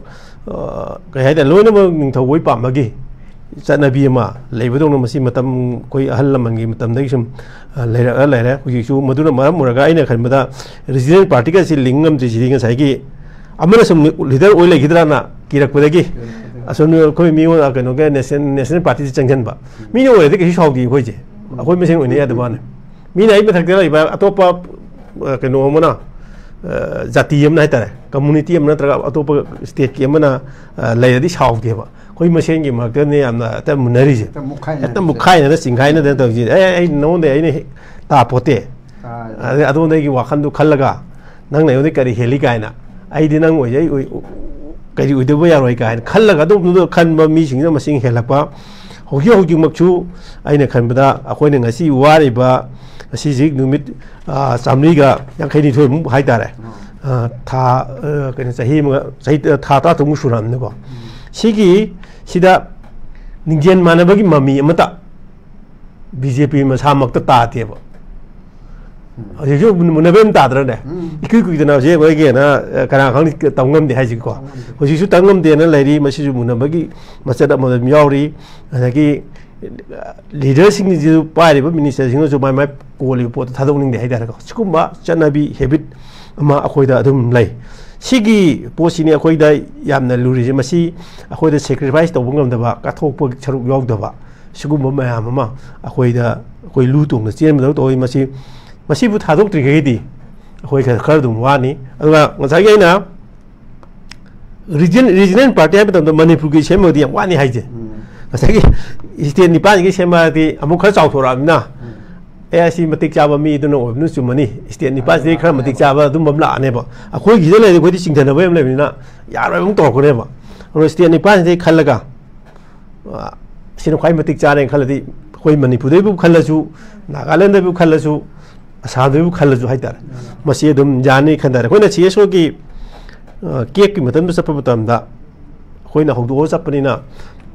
ꯑ, ꯀꯩ ꯍꯥꯏꯇꯥꯔꯦ, ꯂꯣꯏꯅꯃꯛ ꯅꯤꯡꯊꯧ ꯍꯣꯏ ꯄꯥꯝꯕꯒꯤ ꯆꯠꯅꯕꯤ ꯑꯃ ꯂꯩꯕꯗꯧꯅ ꯃꯁꯤ ꯃꯇꯝ ꯑꯩꯈꯣꯏ ꯑꯍꯜ ꯂꯃꯟꯒꯤ ꯃꯇꯝꯗꯒꯤ ꯁꯨꯝ, ꯑ, ꯂꯩꯔꯛꯑ ꯂꯩꯔꯦ꯫ ꯍꯧꯖꯤꯛꯁꯨ ꯃꯗꯨꯅ ꯃꯔꯝ ꯑꯣꯏꯔꯒ ꯑꯩꯅ ꯈꯟꯕꯗ ꯔꯤꯖꯅꯦꯜ ꯄꯥꯔꯇꯤꯒꯁꯤ ꯂꯤꯡ ꯉꯝꯗ꯭ꯔꯤꯁꯤꯗꯤ ꯉꯁꯥꯏꯒꯤ ꯑꯃꯅ ꯁꯨꯝ ꯂꯤꯗꯔ ꯑꯣꯏ ꯂꯩꯈꯤꯗ꯭ꯔꯅ ꯀꯤꯔꯛꯄꯗꯒꯤ ꯑꯁꯣꯝ ꯑꯩꯈꯣꯏ ꯃꯤꯉꯣꯟ, ꯀꯩꯅꯣꯒ ꯅꯦꯁꯅꯦꯜ ꯄꯥꯔꯇꯤꯁꯤ ꯆꯪꯁꯤꯟꯕ꯫ ꯃꯤꯅ ꯑꯣꯏꯔꯗꯤ ꯀꯩꯁꯨ ꯁꯥꯎꯗꯦ ꯑꯩꯈꯣꯏꯁꯦ, ꯑꯩꯈꯣꯏ ꯃꯁꯦꯟ ꯑꯣꯏꯅ ꯌꯥꯗꯕ ꯋꯥꯅꯤ꯫ ꯃꯤꯅ ꯑꯩ ꯃꯊꯛꯇ ꯂꯩꯕ ꯑꯇꯣꯞꯄ, ꯑ, ꯀꯩꯅꯣ ꯑꯃꯅ, ꯑ, ꯖꯥꯇꯤ ꯑꯃꯅ ꯍꯥꯏꯇꯥꯔꯦ, ꯀꯝꯃꯨꯅꯤꯇꯤ ꯑꯃ ꯅꯠꯇ꯭ꯔꯒ ꯑꯇꯣꯞꯄ ꯁ꯭ꯇꯦꯠꯀꯤ ꯑꯃꯅ, ꯑ, ꯂꯩꯔꯗꯤ ꯁꯥꯎꯗꯦꯕ꯫ ꯑꯩꯈꯣꯏ ꯃꯁꯦꯟꯒꯤ ꯃꯔꯛꯇꯅꯦ ꯌꯥꯝꯅ ꯍꯦꯛꯇ ꯃꯨꯟꯅꯔꯤꯁꯦ꯫ ꯍꯦꯛꯇ ꯃꯨꯛꯈꯥꯏꯅꯔꯤꯁꯦ꯫ ꯍꯦꯛꯇ ꯃꯨꯛꯈꯥꯏꯅꯗꯅ ꯆꯤꯡꯈꯥꯏꯅꯗꯅ ꯇꯧꯔꯤꯁꯦ꯫ "ꯑꯦ, ꯑꯩ ꯅꯉꯣꯟꯗ ꯑꯩꯅ ꯍꯦꯛ ꯇꯥꯄꯣꯠꯇꯦ, ꯑꯗꯩ ꯑꯗꯣꯝꯗꯒꯤ ꯋꯥꯈꯜꯗꯨ ꯈꯜꯂꯒ, "ꯅꯪꯅ ꯑꯩꯉꯣꯟꯗ ꯀꯔꯤ ꯍꯦꯜꯂꯤ?" ꯀꯥꯏꯅ, "ꯑꯩꯗꯤ ꯅꯪ ꯑꯣꯏꯖꯩ, ꯑꯣꯏ-, ꯀꯔꯤ ꯑꯣꯏꯗꯕ ꯌꯥꯔꯣꯏ?" ꯀꯥꯏꯅ ꯈꯜꯂꯒ, ꯑꯗꯣꯝꯗꯨꯗ ꯈꯟꯕ ꯃꯤꯁꯤꯡꯁꯤꯅ ꯃꯁꯤꯡ ꯍꯦꯜꯂꯛꯄ꯫ ꯍꯧꯖꯤꯛ ꯍꯧꯖꯤꯛꯃꯛꯁꯨ ꯑꯩꯅ ꯈꯟꯕꯗ ꯑꯩꯈꯣꯏꯅ ꯉꯁꯤ ꯋꯥꯔꯤꯕ, ꯉꯁꯤ ꯍꯧꯖꯤꯛ ꯅꯨꯃꯤꯠ, ꯑ, ꯆꯥꯃꯔꯤꯒ ꯌꯥꯡꯈꯩꯅꯤꯊꯣꯏꯃꯨꯛ ꯍꯥꯏꯇꯥꯔꯦ꯫ ꯑ, ꯊꯥ, ꯑ, ꯀꯩꯅꯣ, ꯆꯍꯤ ꯑꯃꯒ, ꯆꯍꯤ, ꯊꯥ ꯇꯔꯥꯇꯔꯨꯛꯃꯨꯛ ꯁꯨꯔꯛꯑꯕꯅꯤꯀꯣ꯫ ꯁꯤꯒꯤ, ꯁꯤꯗ ꯅꯤꯡꯖꯦꯜ ꯃꯥꯟꯅꯕꯒꯤ ꯃꯃꯤ ꯑꯃꯠꯇ ꯕꯤ ꯖꯦ ꯄꯤ ꯃꯁꯥꯃꯛꯇ ꯇꯥꯗꯦꯕ꯫ ꯍꯧꯖꯤꯛꯁꯨ ꯃꯨꯟꯅꯕ ꯑꯃ ꯇꯥꯗ꯭ꯔꯅꯦ? ꯎꯝ꯫ ꯏꯀꯨꯏ ꯀꯨꯏꯗꯅ ꯍꯧꯖꯤꯛ ꯑꯩꯈꯣꯏꯒꯤꯅ, ꯑ, ꯀꯅꯥ ꯈꯪꯅꯤ, ꯇꯝ ꯉꯝꯗꯦ ꯍꯥꯏꯁꯤꯀꯣ꯫ ꯇꯝ ꯉꯝꯗꯦ꯫ ꯍꯧꯖꯤꯛꯁꯨ ꯇꯝ ꯉꯝꯗꯦꯅ ꯂꯩꯔꯤ, ꯃꯁꯤꯁꯨ ꯃꯨꯟꯅꯕꯒꯤ ꯃꯆꯠ ꯑꯃ ꯑꯗꯨꯝ ꯌꯥꯎꯔꯤ꯫ ꯑꯗꯒꯤ, ꯑ, ꯂꯤꯗꯔꯁꯤꯡꯁꯤꯁꯨ, ꯄꯥꯏꯔꯤꯕ ꯃꯤꯅꯤꯁꯇꯔꯁꯤꯡꯅꯁꯨ ꯃꯥꯏ ꯃꯥꯏ ꯀꯣꯜꯂꯤꯕ ꯄꯣꯠꯇꯣ ꯊꯥꯗꯣꯛꯅꯤꯡꯗꯦ ꯍꯥꯏꯇꯥꯔꯦꯀꯣ꯫ ꯁꯤꯒꯨꯝꯕ ꯆꯠꯅꯕꯤ, ꯍꯦꯕꯤꯠ ꯑꯃ ꯑꯩꯈꯣꯏꯗ ꯑꯗꯨꯝ ꯂꯩ꯫ ꯁꯤꯒꯤ ꯄꯣꯠꯁꯤꯅꯤ ꯑꯩꯈꯣꯏꯗ ꯌꯥꯝꯅ ꯂꯨꯔꯤꯁꯦ꯫ ꯃꯁꯤ ꯑꯩꯈꯣꯏꯗ ꯁꯦꯀ꯭ꯔꯤꯐꯥꯏꯁ ꯇꯧꯕ ꯉꯝꯗꯕ, ꯀꯠꯊꯣꯛꯄ ꯁꯔꯨꯛ ꯌꯥꯎꯗꯕ, ꯁꯤꯒꯨꯝꯕ ꯃꯌꯥꯝ ꯑꯃ ꯑꯩꯈꯣꯏꯗ, ꯑꯩꯈꯣꯏ ꯂꯨ ꯇꯣꯡꯅ ꯆꯦꯟꯕꯗꯧ ꯇꯧꯏ꯫ ꯃꯁꯤ, ꯃꯁꯤꯕꯨ ꯊꯥꯗꯣꯛꯇ꯭ꯔꯤꯉꯩꯗꯤ ꯑꯩꯈꯣꯏ ꯈꯔ, ꯈꯔ ꯑꯗꯨꯝ ꯋꯥꯅꯤ꯫ ꯑꯗꯨꯒ ꯉꯁꯥꯏꯒꯤ ꯑꯩꯅ ꯔꯤꯖꯟ-, ꯔꯤꯖꯅꯦꯜ ꯄꯥꯔꯇꯤ ꯍꯥꯏꯕ ꯃꯇꯝꯗ ꯃꯅꯤꯄꯨꯔꯒꯤ ꯁꯦꯝꯕꯗꯤ ꯌꯥꯝ ꯋꯥꯅꯤ ꯍꯥꯏꯁꯦ꯫ ꯎꯝ꯫ ꯉꯁꯥꯏꯒꯤ ꯁ꯭ꯇꯦꯠ ꯅꯤꯄꯥꯟꯒꯤ ꯁꯦꯝꯕꯗꯤ ꯑꯃꯨꯛ ꯈꯔ ꯆꯥꯎꯊꯣꯔꯛꯑꯕꯅꯤꯅ, ꯎꯝ꯫ ꯑꯦ, ꯑꯁꯤ ꯃꯇꯤꯛ ꯆꯥꯕ ꯃꯤꯗꯨꯅ ꯑꯣꯏꯕꯅ ꯆꯨꯝꯃꯅꯤ, ꯁ꯭ꯇꯦꯠ ꯅꯤꯄꯥꯟꯁꯤꯗꯒꯤ ꯈꯔ ꯃꯇꯤꯛ ꯆꯥꯕ ꯑꯗꯨꯝꯕ ꯑꯃ ꯂꯥꯛꯑꯅꯦꯕ꯫ ꯑꯩꯈꯣꯏꯒꯤꯁꯤꯗ ꯂꯩꯔꯗꯤ ꯑꯩꯈꯣꯏꯗꯤ ꯆꯤꯡꯊꯅꯕ ꯌꯥꯝ ꯂꯩꯕꯅꯤꯅ ꯌꯥꯔꯣꯏ ꯑꯃꯨꯛ ꯇꯧꯔꯛꯀꯅꯦꯕ꯫ ꯑꯗꯣ ꯁ꯭ꯇꯦꯠ ꯅꯤꯄꯥꯟꯁꯤꯗꯒꯤ ꯈꯜꯂꯒ, ꯑ, ꯁꯤꯅ ꯈ꯭ꯋꯥꯏ ꯃꯇꯤꯛ ꯆꯥꯔꯦꯅ ꯈꯜꯂꯗꯤ, ꯑꯩꯈꯣꯏ ꯃꯅꯤꯄꯨꯔꯗꯩꯕꯨ ꯈꯜꯂꯁꯨ, ꯅꯥꯒꯥꯂꯦꯟꯗꯕꯨ ꯈꯜꯂꯁꯨ, ꯑꯁꯥꯝꯗꯕꯨ ꯈꯜꯂꯁꯨ ꯍꯥꯏꯇꯥꯔꯦ, ꯃꯁꯤ ꯑꯗꯨꯝ ꯌꯥꯅꯤ ꯈꯟ ꯇꯥꯔꯦ꯫ ꯑꯩꯈꯣꯏꯅ ꯁꯤ ꯑꯦꯁ ꯑꯣꯒꯤ, ꯑ, ꯀꯦꯛꯀꯤ ꯃꯇꯝꯗ ꯆꯠꯄ ꯃꯇꯝꯗ, ꯑꯩꯈꯣꯏꯅ ꯍꯧꯗꯣꯛꯑ ꯆꯠꯄꯅꯤꯅ,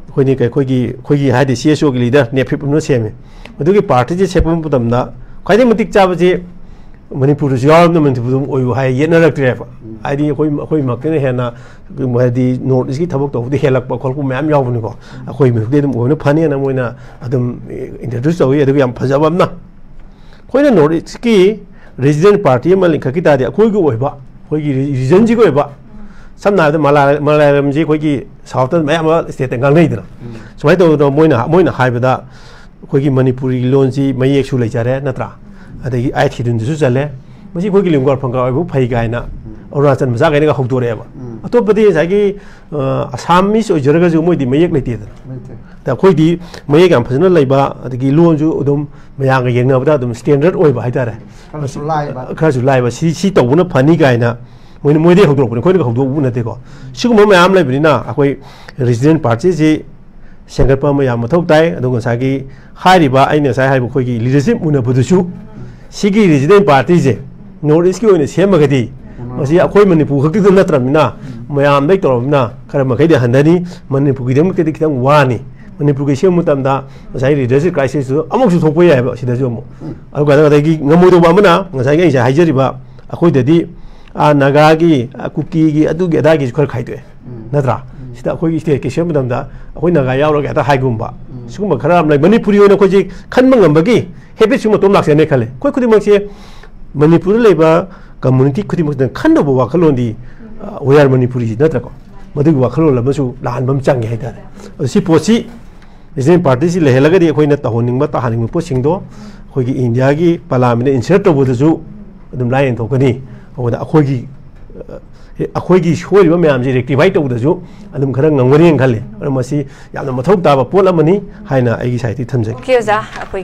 ꯑꯩꯈꯣꯏꯅ ꯀꯩ-, ꯑꯩꯈꯣꯏꯒꯤ, ꯑꯩꯈꯣꯏꯒꯤ ꯍꯥꯏꯗꯤ ꯁꯤ ꯑꯦꯁ ꯑꯣꯒꯤ ꯂꯤꯗꯔ ꯅꯦꯐꯤꯞ ꯑꯃꯅ ꯁꯦꯝꯃꯦ꯫ ꯃꯗꯨꯒꯤ ꯄꯥꯔꯇꯤꯁꯦ ꯁꯦꯝꯕ ꯃꯇꯝꯗ ꯈ꯭ꯋꯥꯏꯗꯒꯤ ꯃꯇꯤꯛ ꯆꯥꯕꯁꯤ ꯃꯅꯤꯄꯨꯔꯗꯁꯨ ꯌꯥꯎꯔꯕꯅꯤꯅ ꯃꯅꯤꯄꯨꯔꯗ ꯑꯗꯨꯝ ꯑꯣꯏꯌꯨ ꯍꯥꯏ, ꯌꯦꯠꯅꯔꯛꯇ꯭ꯔꯦꯕ꯫ ꯎꯝ꯫ ꯍꯥꯏꯗꯤ ꯑꯩꯈꯣꯏ, ꯑꯩꯈꯣꯏꯃꯛꯇꯅ ꯍꯦꯟꯅ, ꯍꯥꯏꯗꯤ ꯅꯣꯔꯠ ꯏꯁꯀꯤ ꯊꯕꯛ ꯇꯧꯕꯗ ꯍꯦꯜꯂꯛꯄ ꯈꯣꯠꯂꯛꯄ ꯃꯌꯥꯝ ꯌꯥꯎꯕꯅꯤꯀꯣ꯫ ꯎꯝ꯫ ꯑꯩꯈꯣꯏ ꯃꯤꯍꯨꯠꯇꯤ ꯑꯗꯨꯝ ꯑꯣꯏꯅ ꯐꯅꯤꯅ ꯃꯣꯏꯅ ꯑꯗꯨꯝ ꯏꯟꯇ꯭ꯔꯣꯗ꯭ꯌꯨꯁ ꯇꯧꯏ꯫ ꯑꯗꯨꯒ ꯌꯥꯝ ꯐꯖꯕ ꯑꯃꯅ, ꯑꯩꯈꯣꯏꯅ ꯅꯣꯔꯠ ꯏꯁꯀꯤ ꯔꯤꯖꯅꯦꯜ ꯄꯥꯔꯇꯤ ꯑꯃ ꯂꯤꯡꯈꯠꯈꯤ ꯇꯥꯔꯗꯤ, ꯑꯩꯈꯣꯏꯒꯤ ꯑꯣꯏꯕ, ꯑꯩꯈꯣꯏꯒꯤ ꯔꯤ-, ꯔꯤꯖꯟꯁꯤꯒꯤ ꯑꯣꯏꯕ, ꯁꯝꯅ ꯍꯥꯏꯔꯕꯗ ꯃꯂꯥ-, ꯃꯂꯥꯌꯥꯂꯝꯁꯤ ꯑꯩꯈꯣꯏꯒꯤ ꯁꯥꯎꯠꯇ ꯃꯌꯥꯝ ꯑꯃ ꯁ꯭ꯇꯦꯠꯇ ꯉꯥꯡꯅꯩꯗꯅ꯫ ꯎꯝ꯫ ꯁꯨꯃꯥꯏꯅ ꯇꯧꯗꯅ ꯃꯣꯏꯅ, ꯃꯣꯏꯅ ꯍꯥꯏꯕꯗ, ꯑꯩꯈꯣꯏꯒꯤ ꯃꯅꯤꯄꯨꯔꯤ ꯂꯣꯟꯁꯤ ꯃꯌꯦꯛꯁꯨ ꯂꯩꯖꯔꯦ, ꯅꯠꯇ꯭ꯔꯥ? ꯑꯗꯒꯤ ꯑꯥꯏꯠ ꯁꯦꯗꯨꯜꯗꯁꯨ ꯆꯜꯂꯦ꯫ ꯃꯁꯤ ꯑꯩꯈꯣꯏꯒꯤ ꯂꯤꯡꯒꯥꯔ ꯐꯪꯒꯥꯔ ꯑꯣꯏꯕ ꯐꯩ ꯀꯥꯏꯅ, ꯎꯝ꯫ ꯑꯔꯨꯅꯥꯆꯜ ꯃꯆꯥꯈꯩꯅꯒ ꯍꯧꯗꯣꯔꯛꯑꯦꯕ꯫ ꯑꯇꯣꯞꯄꯗꯤ ꯉꯁꯥꯏꯒꯤ ꯑꯁꯥꯃꯤꯁ ꯑꯣꯏꯖꯔꯒꯁꯨ ꯃꯣꯏꯗꯤ ꯃꯌꯦꯛ ꯂꯩꯇꯦꯗꯅ꯫ ꯑꯗ ꯑꯩꯈꯣꯏꯗꯤ ꯃꯌꯦꯛ ꯌꯥꯝ ꯐꯖꯅ ꯂꯩꯕ, ꯑꯗꯒꯤ ꯂꯣꯟꯁꯨ ꯑꯗꯨꯝ ꯃꯌꯥꯝꯒ ꯌꯦꯡꯅꯕꯗ ꯑꯗꯨꯝ ꯁ꯭ꯇꯦꯟꯗꯔꯠ ꯑꯣꯏꯕ ꯍꯥꯏꯇꯥꯔꯦ꯫ ꯈꯔꯁꯨ ꯂꯥꯏꯕ꯫ ꯈꯔꯁꯨ ꯂꯥꯏꯕ꯫ ꯁꯤ, ꯁꯤ ꯇꯧꯕꯅ ꯐꯅꯤ ꯀꯥꯏꯅ ꯃꯣꯏꯅ, ꯃꯣꯏꯗꯩ ꯍꯧꯗꯣꯔꯛꯄꯅꯤ, ꯑꯩꯈꯣꯏꯅꯒ ꯍꯧꯗꯣꯛꯎꯕ ꯅꯠꯇꯦꯀꯣ꯫ ꯁꯤꯒꯨꯝꯕ ꯃꯌꯥꯝ ꯂꯩꯕꯅꯤꯅ ꯑꯩꯈꯣꯏ ꯔꯦꯁꯤꯗꯦꯟ ꯄꯥꯔꯇꯤꯁꯤ ꯁꯦꯝꯒꯠꯄ ꯑꯃ ꯌꯥꯝ ꯃꯊꯧ ꯇꯥꯏ꯫ ꯑꯗꯨꯒ ꯉꯁꯥꯏꯒꯤ ꯍꯥꯏꯔꯤꯕ, ꯑꯩꯅ ꯉꯁꯥꯏ ꯍꯥꯏꯕ ꯑꯩꯈꯣꯏꯒꯤ ꯂꯤꯗꯔꯁꯤꯞ ꯎꯅꯕꯗꯨꯁꯨ ꯁꯤꯒꯤ ꯔꯦꯁꯤꯗꯦꯟ ꯄꯥꯔꯇꯤꯁꯦ ꯅꯣꯔꯠ ꯏꯁꯀꯤ ꯑꯣꯏꯅ ꯁꯦꯝꯃꯒꯗꯤ ꯃꯁꯤ ꯑꯩꯈꯣꯏ ꯃꯅꯤꯄꯨꯔ ꯈꯛꯇꯗ ꯅꯠꯇ꯭ꯔꯕꯅꯤꯅ ꯃꯌꯥꯝꯗꯩ ꯇꯧꯔꯕꯅꯤꯅ ꯈꯔ ꯃꯈꯩꯗꯤ ꯍꯟꯊꯅꯤ꯫ ꯃꯅꯤꯄꯨꯔꯒꯤꯗꯃꯛꯇꯗꯤ ꯈꯤꯇꯪ ꯋꯥꯅꯤ꯫ ꯃꯅꯤꯄꯨꯔꯒꯤ ꯁꯦꯝꯕ ꯃꯇꯝꯗ ꯉꯁꯥꯏ ꯂꯤꯗꯔꯁꯤꯞ ꯀ꯭ꯔꯥꯏꯁꯤꯁꯇꯨ ꯑꯃꯨꯛꯁꯨ ꯊꯣꯛꯄ ꯌꯥꯏꯑꯕ ꯁꯤꯗꯁꯨ ꯑꯃꯨꯛ꯫ ꯑꯗꯨꯒ ꯑꯗꯒꯤ ꯉꯝꯃꯣꯏꯗꯧꯕ ꯑꯃꯅ ꯉꯁꯥꯏꯒꯤ ꯑꯩꯁꯦ ꯍꯥꯏꯖꯔꯤꯕ ꯑꯩꯈꯣꯏꯗꯗꯤ, ꯑꯥ, ꯅꯥꯒꯥꯒꯤ, ꯑꯥ, ꯀꯨꯀꯤꯒꯤ, ꯑꯗꯨꯒꯤ ꯑꯗꯥꯒꯤꯁꯨ ꯈꯔ ꯈꯥꯏꯗꯣꯛꯑꯦ꯫ ꯅꯠꯇ꯭ꯔꯥ? ꯁꯤꯗ ꯑꯩꯈꯣꯏꯒꯤ ꯁ꯭ꯇꯦꯠꯀꯤ ꯁꯦꯝꯕ ꯃꯇꯝꯗ ꯑꯩꯈꯣꯏ ꯅꯥꯒꯥ ꯌꯥꯎꯔꯒꯦ ꯍꯦꯛꯇ ꯍꯥꯏꯒꯨꯝꯕ꯫ ꯁꯤꯒꯨꯝꯕ ꯈꯔ ꯑꯃ ꯂꯩ꯫ ꯃꯅꯤꯄꯨꯔꯤ ꯑꯣꯏꯅ ꯑꯩꯈꯣꯏꯁꯦ ꯈꯟꯕ ꯉꯝꯕꯒꯤ ꯍꯦꯕꯤꯠꯁꯨ ꯃꯇꯣꯝ ꯂꯥꯛꯆꯅꯤ ꯈꯜꯂꯦ꯫ ꯑꯩꯈꯣꯏ ꯈꯨꯗꯤꯡꯃꯛꯁꯦ ꯃꯅꯤꯄꯨꯔꯗ ꯂꯩꯕ ꯀꯝꯃꯨꯅꯤꯇꯤ ꯈꯨꯗꯤꯡꯃꯛꯁꯤꯅ ꯈꯟꯗꯧꯕ ꯋꯥꯈꯜꯂꯣꯟꯗꯤ, ꯑ, "We are Manipuri" ꯅꯠꯇ꯭ꯔꯀꯣ? ꯃꯗꯨꯒꯤ ꯋꯥꯈꯜꯂꯣꯟ ꯑꯃꯁꯨ ꯂꯥꯛꯍꯟꯕ ꯑꯃ ꯆꯪꯉꯦ ꯍꯥꯏꯇꯥꯔꯦ꯫ ꯑꯗꯣ ꯁꯤ ꯄꯣꯠꯁꯤ ꯔꯤꯖꯅꯦꯜ ꯄꯥꯔꯇꯤꯁꯤ ꯂꯩꯍꯜꯂꯒꯗꯤ ꯑꯩꯈꯣꯏꯅ ꯇꯧꯍꯟꯅꯤꯡꯕ, ꯇꯥꯍꯟꯅꯤꯡꯕ ꯄꯣꯠꯁꯤꯡꯗꯣ ꯑꯩꯈꯣꯏꯒꯤ ꯏꯟꯗꯤꯌꯥꯒꯤ ꯄꯥꯔꯂꯥꯃꯦꯟꯗ ꯏꯟꯁꯔꯠ ꯇꯧꯕꯗꯁꯨ ꯑꯗꯨꯝ ꯂꯥꯏꯅ ꯊꯣꯛꯀꯅꯤ꯫ ꯑꯗꯨꯗ ꯑꯩꯈꯣꯏꯒꯤ, ꯑ, ꯑꯩꯈꯣꯏꯒꯤ ꯁꯣꯏꯔꯤꯕ ꯃꯌꯥꯝꯁꯤ ꯔꯦꯛꯇꯤꯐꯥꯏ ꯇꯧꯕꯗꯁꯨ ꯑꯗꯨꯝ ꯈꯔ ꯉꯝꯒꯅꯤꯅ ꯈꯜꯂꯤ꯫ ꯑꯗꯨꯅ ꯃꯁꯤ ꯌꯥꯝꯅ ꯃꯊꯧ ꯇꯥꯕ ꯄꯣꯠ ꯑꯃꯅꯤ ꯍꯥꯏꯅ ꯑꯩꯒꯤ ꯁꯥꯏꯠꯇꯒꯤ ꯊꯝꯖꯒꯦ꯫ ꯑꯣꯀꯦ, ꯑꯣꯖꯥ, ꯑꯩꯈꯣꯏꯒꯤ